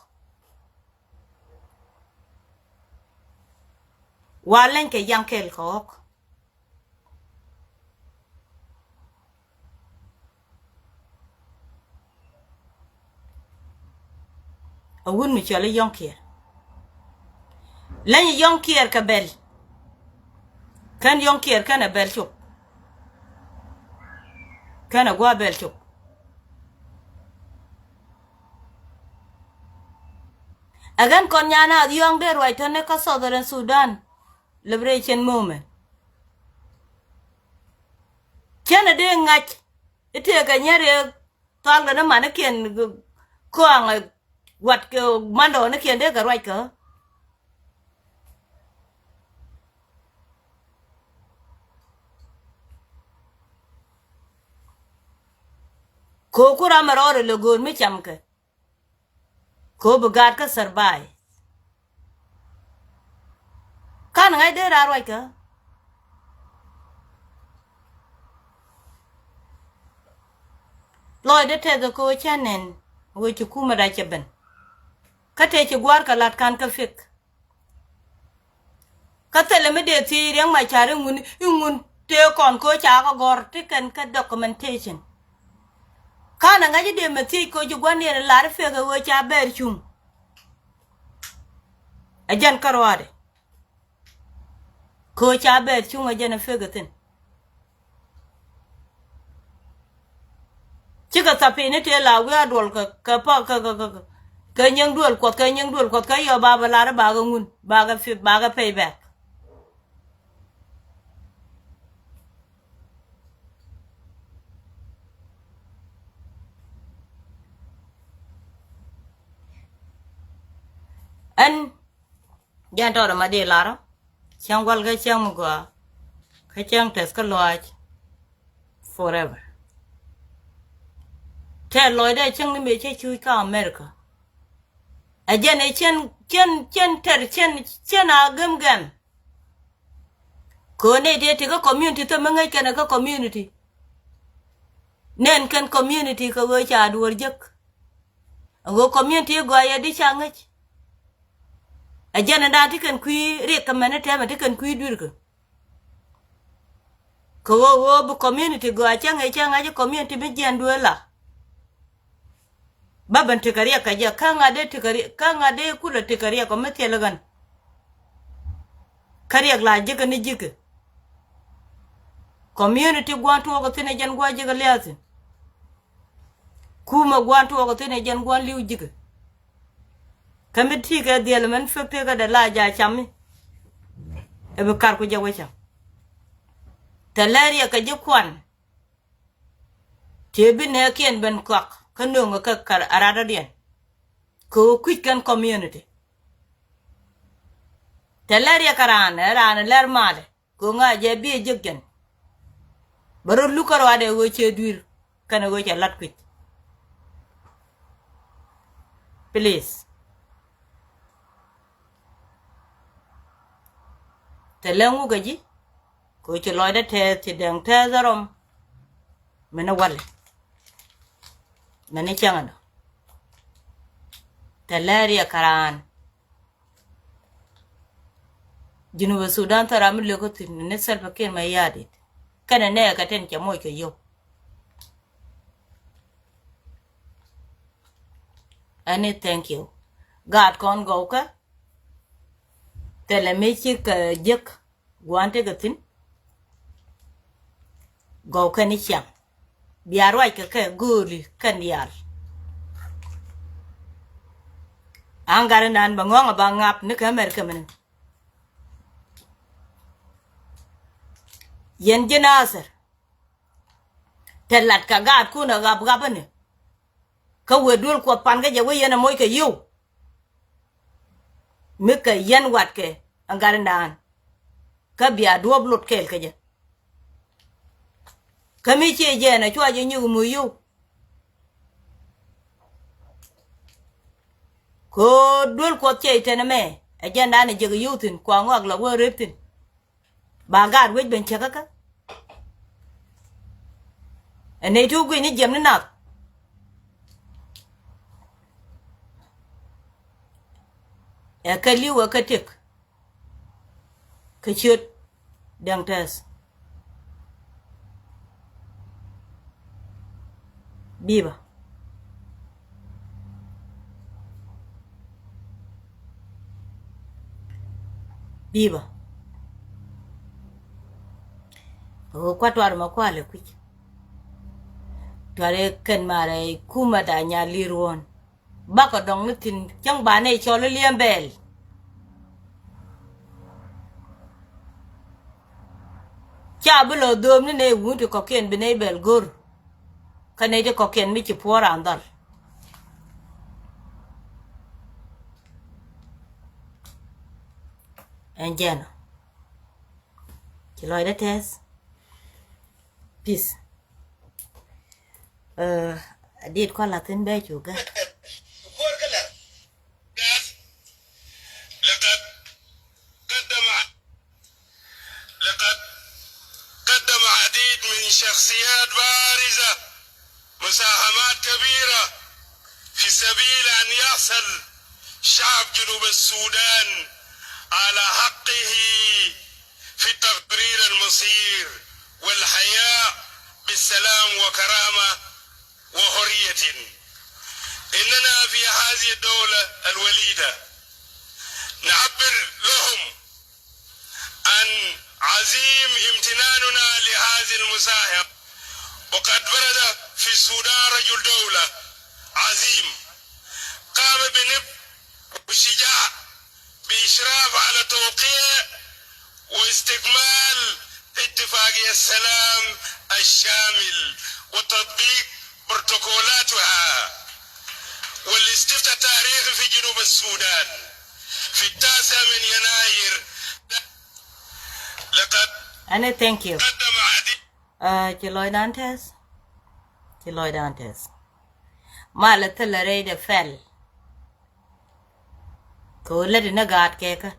Wa leny kɛ yaŋ kɛl kɛ ɣɔ̱k. A wut mi cɔl i̱ Yɔ̱ŋ Kiɛɛr. Leny i̱ Yɔ̱ŋ Kiɛɛr kɛ bɛl. Kɛn Yɔ̱ŋ Kiɛɛr kɛn ɛ bɛl cop. Kɛn ɛ gua̱a̱ bɛl cop. Ɛ ɣän kɔn nyan a dhiɔ̱ɔ̱ŋ dee ruac tɔ̱nɛ kä Southern Sudan Liberation Movement. Cɛn ɛ dee ŋa̱c i̱ tëëkɛ nyɛr yɛ thɔalkɛ ni manikiɛn kɔaŋ ɛ wat kɛ mandɔɔnikiɛn dee kɛ ruac kä. Ko̱o̱ku ram ɛ rɔɔdɛ lɛ go̱o̱r mi camkɛ. Ko̱o̱p bi gaat kä survive. Kan ŋa̱c dee raar ruac kä. Lɔcdɛ tɛth ɛ ko̱o̱c cä nɛn wee ci kumɛ rac cɛ ben. Kä tëë ci gua̱a̱r kɛ la̱t ka̱n kä fik. Kä thilɛ mi dee thiec Riɛk Macar i̱ ŋun, i̱ ŋun tëë kɔn ko̱o̱c ca kɛ gɔ̱r ti kɛn kä documentation. Ka̱n ɛ ŋa̱c i̱ dee mɛ thiec ko̱o̱c i̱ gua̱n yɛn ɛ lar i̱ fek ɛ ɣöö ca bɛɛr cuŋ. Ɛ jɛn kä ruaadɛ. Ko̱o̱c ca bɛɛr cuŋ ɛ jɛn ɛ fek ɛ thi̱n. Cikɛ thapini tëë la wiaa duɔl kɛ, kɛ pa, kɛ, kɛ, kɛ, kɛ, kɛ nyiŋ duël kuɔth, kɛ nyiŋ duël kuɔth, kɛ yɔ ba bɛ lar i̱ bakɛ ŋun, bakɛ fi, bakɛ pay back. Ɛn jɛn tɔɔrɛ ma dee larä cäŋ gual kä cäŋ mi gɔaa kä cäŋ tɛth kä lɔaac forever. Tɛth lɔcdɛ cäŋ ni mëë cä cuuc kä America. Ɛ jɛn ɛ cɛn, cɛn, cɛn tɛr, cɛn, cɛn a gɛm gɛm. Kɛ ɣöö nɛy tëë ti kä community thäm mi ŋäc kɛn ɛ kä community. Nɛn kɛn community kɛ ɣöö ca duɔ̱ɔ̱r jek. Ɛ ɣöö community gɔaa yɛ di ca ŋäc. Ɛ jɛn ɛn daan ti kɛn kui̱ riɛk kɛ mɛn ɛ tɛmɛ ti kɛn kui̱ dui̱rkɛ. Kɛ ɣöö ɣöö bi community gɔaa cäŋ ɛ cäŋ ɛ ci community mi jiɛn duëë la. Ba ben tekɛ riɛk kɛ jɛ kä ŋa̱t dee tekɛ riɛk kä ŋa̱t dee kulɛ tekɛ riɛk ɔ mi thil ɣän. Kä riɛk la ji̱kɛ ni ji̱kɛ. Community gua̱n tuɔɔk ɛ thi̱n ɛ jɛn gua̱n ji̱kɛ lia̱a̱ thi̱n. Kumɛ gua̱n tuɔɔk ɛ thi̱n ɛ jɛn gua̱n li̱w ji̱kɛ. Kä mi ti̱i̱ kɛ dhiɛl mɛn pek tëëkä dee la ja̱ cam mi. Ɛ bi kar ku jɛ wecä. Tɛ lɛr yɛ kɛ ji̱ kuan. Tëë bi nɛɛkiɛn ben kuak kä nööŋä kɛ kar aratdɔ̱diɛn. Kɛ ɣöö kui̱c kɛn community. Tɛ lɛr yɛ kɛ raan ɛ raan ɛ lɛr maatɛ. Kɛ ɣöö ŋa̱ jɛ bi ɛ jek jɛn. Bɛ rɔ luk kä ruaadɛ ɣöö cɛ dui̱r kɛnɛ ɣöö cɛ lat kui̱c. Please. Tɛ lɛ ŋuk ɛ ji̱ kɛ ɣöö ci lɔcdä tɛth ci dɛŋ tɛth ɛ rɔm. Mɛn ɛ walɛ mɛn ɛ cäŋ ɛnɔ. Tɛ lɛ riɛk kɛ raan. Junubä Sudan thil ram mi lëk kä thi̱n ni Salva Kiir Mayardit kɛnɛ nɛɛkɛ tin cɛ moc kɛ yio̱w. Ɛni thank you. Gaat kɔn gɔwkä thilɛ mi cikɛ jek. Gua̱n tekɛ thi̱n. Gɔw kɛn i̱ ciaŋ bia ruac kɛ kɛ gööli kɛn diaal. Aŋ gat inan bɛ ŋɔ̱ŋ ɛ ba ŋap ni kɛ mɛr kɛ mini. Yɛn ji̱ Nathir. Tɛ lat kɛ gaatkun ɛ ɣap ɣap ini. Kä wëë duel kuɔth pan kä jɛ wee yɛn ɛ moc kɛ yio̱w. Mi kɛ yɛn watkɛ ɛ gat indan. Kä bia duɔ̱ɔ̱p lot kɛɛl kä jɛ. Kä mi ciɛ jɛn a cua jɛ nyuki mu yio̱w. Kɛ ɣöö duel Kuɔth cɛ itɛn ɛmɛ ɛ jɛn dan ɛ jek yio̱w thi̱n kua ŋɔak la wee rep thi̱n. Ba gaat wec ben cäkä kä. Ɛ nɛy ti wä guic ni jiɛm ni nath. Ɛ kɛ li̱w ɛ kɛ tëk. Kɛ ciöt Dɛŋ Tɛth. Biba. Biba. Ɣöö kua tuar ma kualɛ kui̱c. Tuar ɛ kɛn marɛ kumɛ da nya lir ɣɔn. Bakɔ dɔŋ ni thi̱n cäŋ ba nɛy cɔl i̱ liɛm bɛɛl. Ca bi lɔ dhoom ni nɛy wun ti kɔ̱kiɛn bi nɛy bɛɛl go̱r. Kä nɛy ti kɔ̱kiɛn mi ci puɔ̱ɔ̱r raan dhɔl. Ɛn jɛn ɔ. Ci lɔcdä tɛth. Peace. Ɛ, dit kɔn la thin bɛ cu gɛ. لقد قدم لقد قدم عديد من شخصيات بارزة مساهمات كبيرة في سبيل أن يحصل شعب جنوب السودان على حقه في تقرير المصير والحياة بسلام وكرامة وحرية. إننا في هذه الدولة الوليدة نعبر لهم عن عظيم امتناننا لهذه المساهمة. وقد برز في السودان رجل دولة عظيم قام بنبذ وشجاع بإشراف على توقيع واستكمال اتفاقية السلام الشامل وتطبيق بروتوكولاتها والاستفتاء التاريخي في جنوب السودان في التاسع من يناير. لقد Ɛnɛ, thank you. قدم عديد Ɛ, ci lɔcdan tɛth. Ci lɔcdan tɛth. Malɛ thilɛ rɛydɛ pɛl. Kɛ ɣöö lätdɛ ni gaat kɛ kä.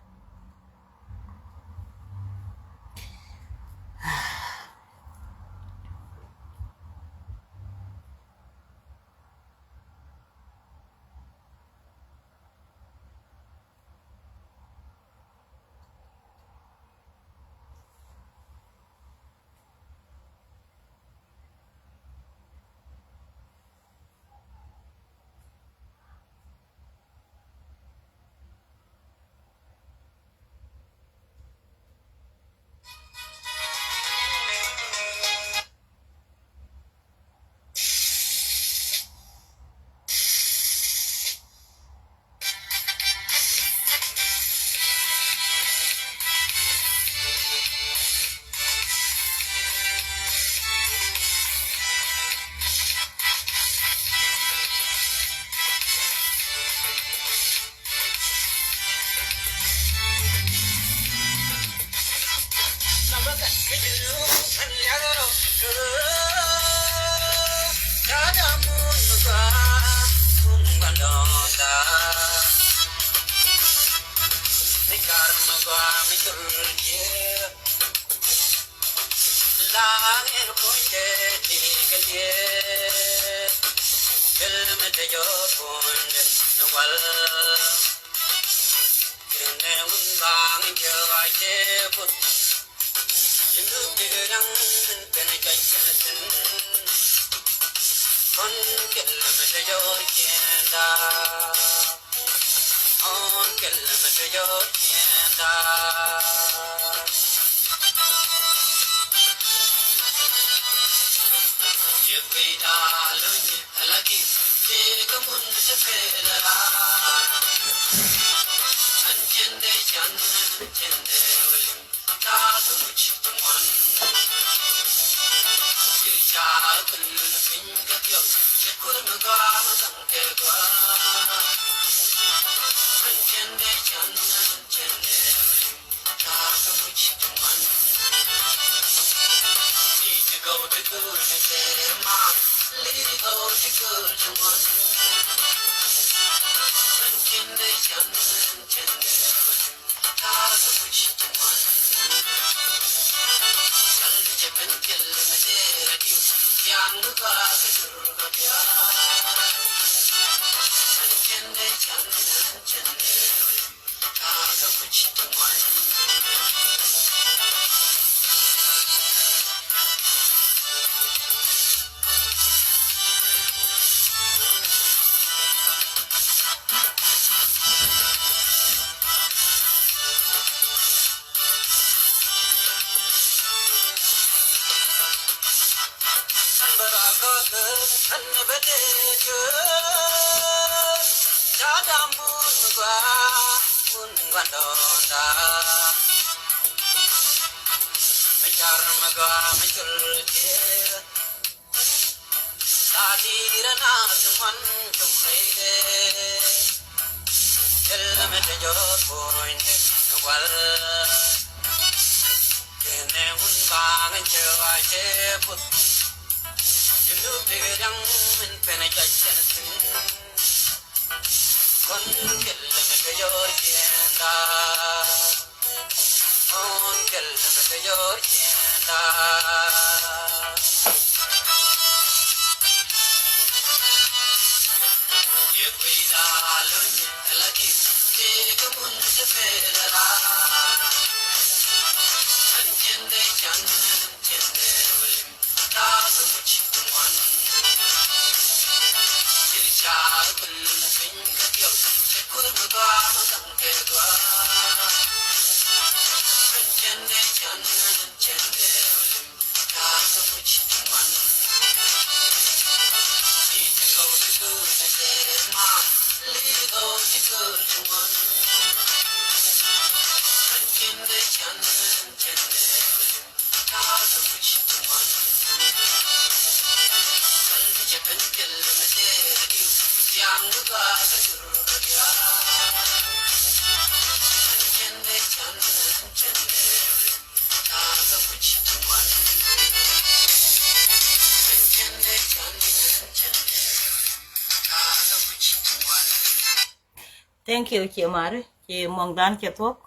Thank you, cie mari, cie muɔŋdan cie thuɔk.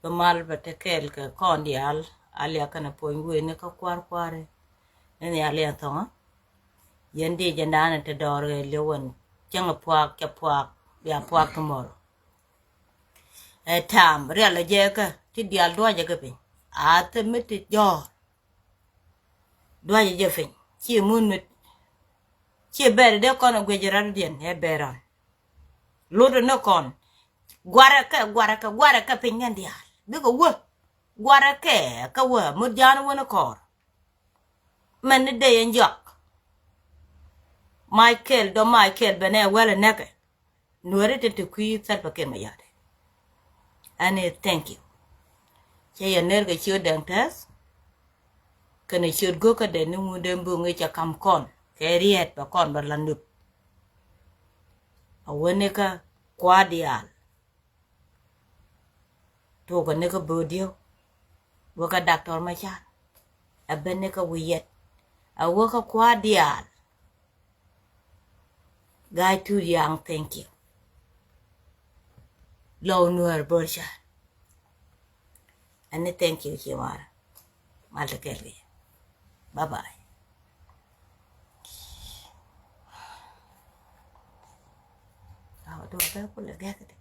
Bɛ mal bɛ te kɛɛl kɛ kɔn diaal, a liak kɛn a puɔ̱ny wee ni kä kuar kuari. Ni ni a liak thɔŋä. Yɛn di jɛ naan te dɔɔr kɛ liwän cäŋ a puak, cɛ puak, bia puak tomorrow. Ɛ taam rial a jɛ kä ti diaal duacɛ kɛ piny. A thɛ mi ti jɔɔr. Duacɛ jɛ piny. Ci mun mit. Ci bɛr dee kɔn a guic rat diɛn ɛ bɛr ɔn. Lot ni kɔn. Guarɛ kɛ, guarɛ kɛ, guarɛ kɛ piny kɛn diaal. Bikɛ wä. Guarɛ kɛ, kɛ wä. Mut jaan wä ni kɔɔr. Mɛn ni dee yɛn jɔak. Michael, dɔ Michael bɛ nɛ wɛl nɛkɛ. Nuɔri tin ti kui̱ Salva Kiir Mayardit. Ani thank you. Cɛ yɛ ner kɛ ciöt dɛŋ tɛth. Kɛnɛ ciöt go̱kä dɛ ni ŋun dee mböŋ i̱ cɛ kam kɔn kɛ riɛt bɛ kɔn bɛ la nup. A wäni kä kua̱r diaal. Tuɔk a ni kä böödiö. Wä kä Doctor Machar. A ben ni kä wi̱i̱ yɛt. A wä kä kua̱r diaal. Guy Tut Young, thank you. Lɔw Nuɛr Bor Char. Ani thank you ci mara. Mal te kɛl kɛ. Bye bye. Awa duwa bɛ kulɛ gɛk di.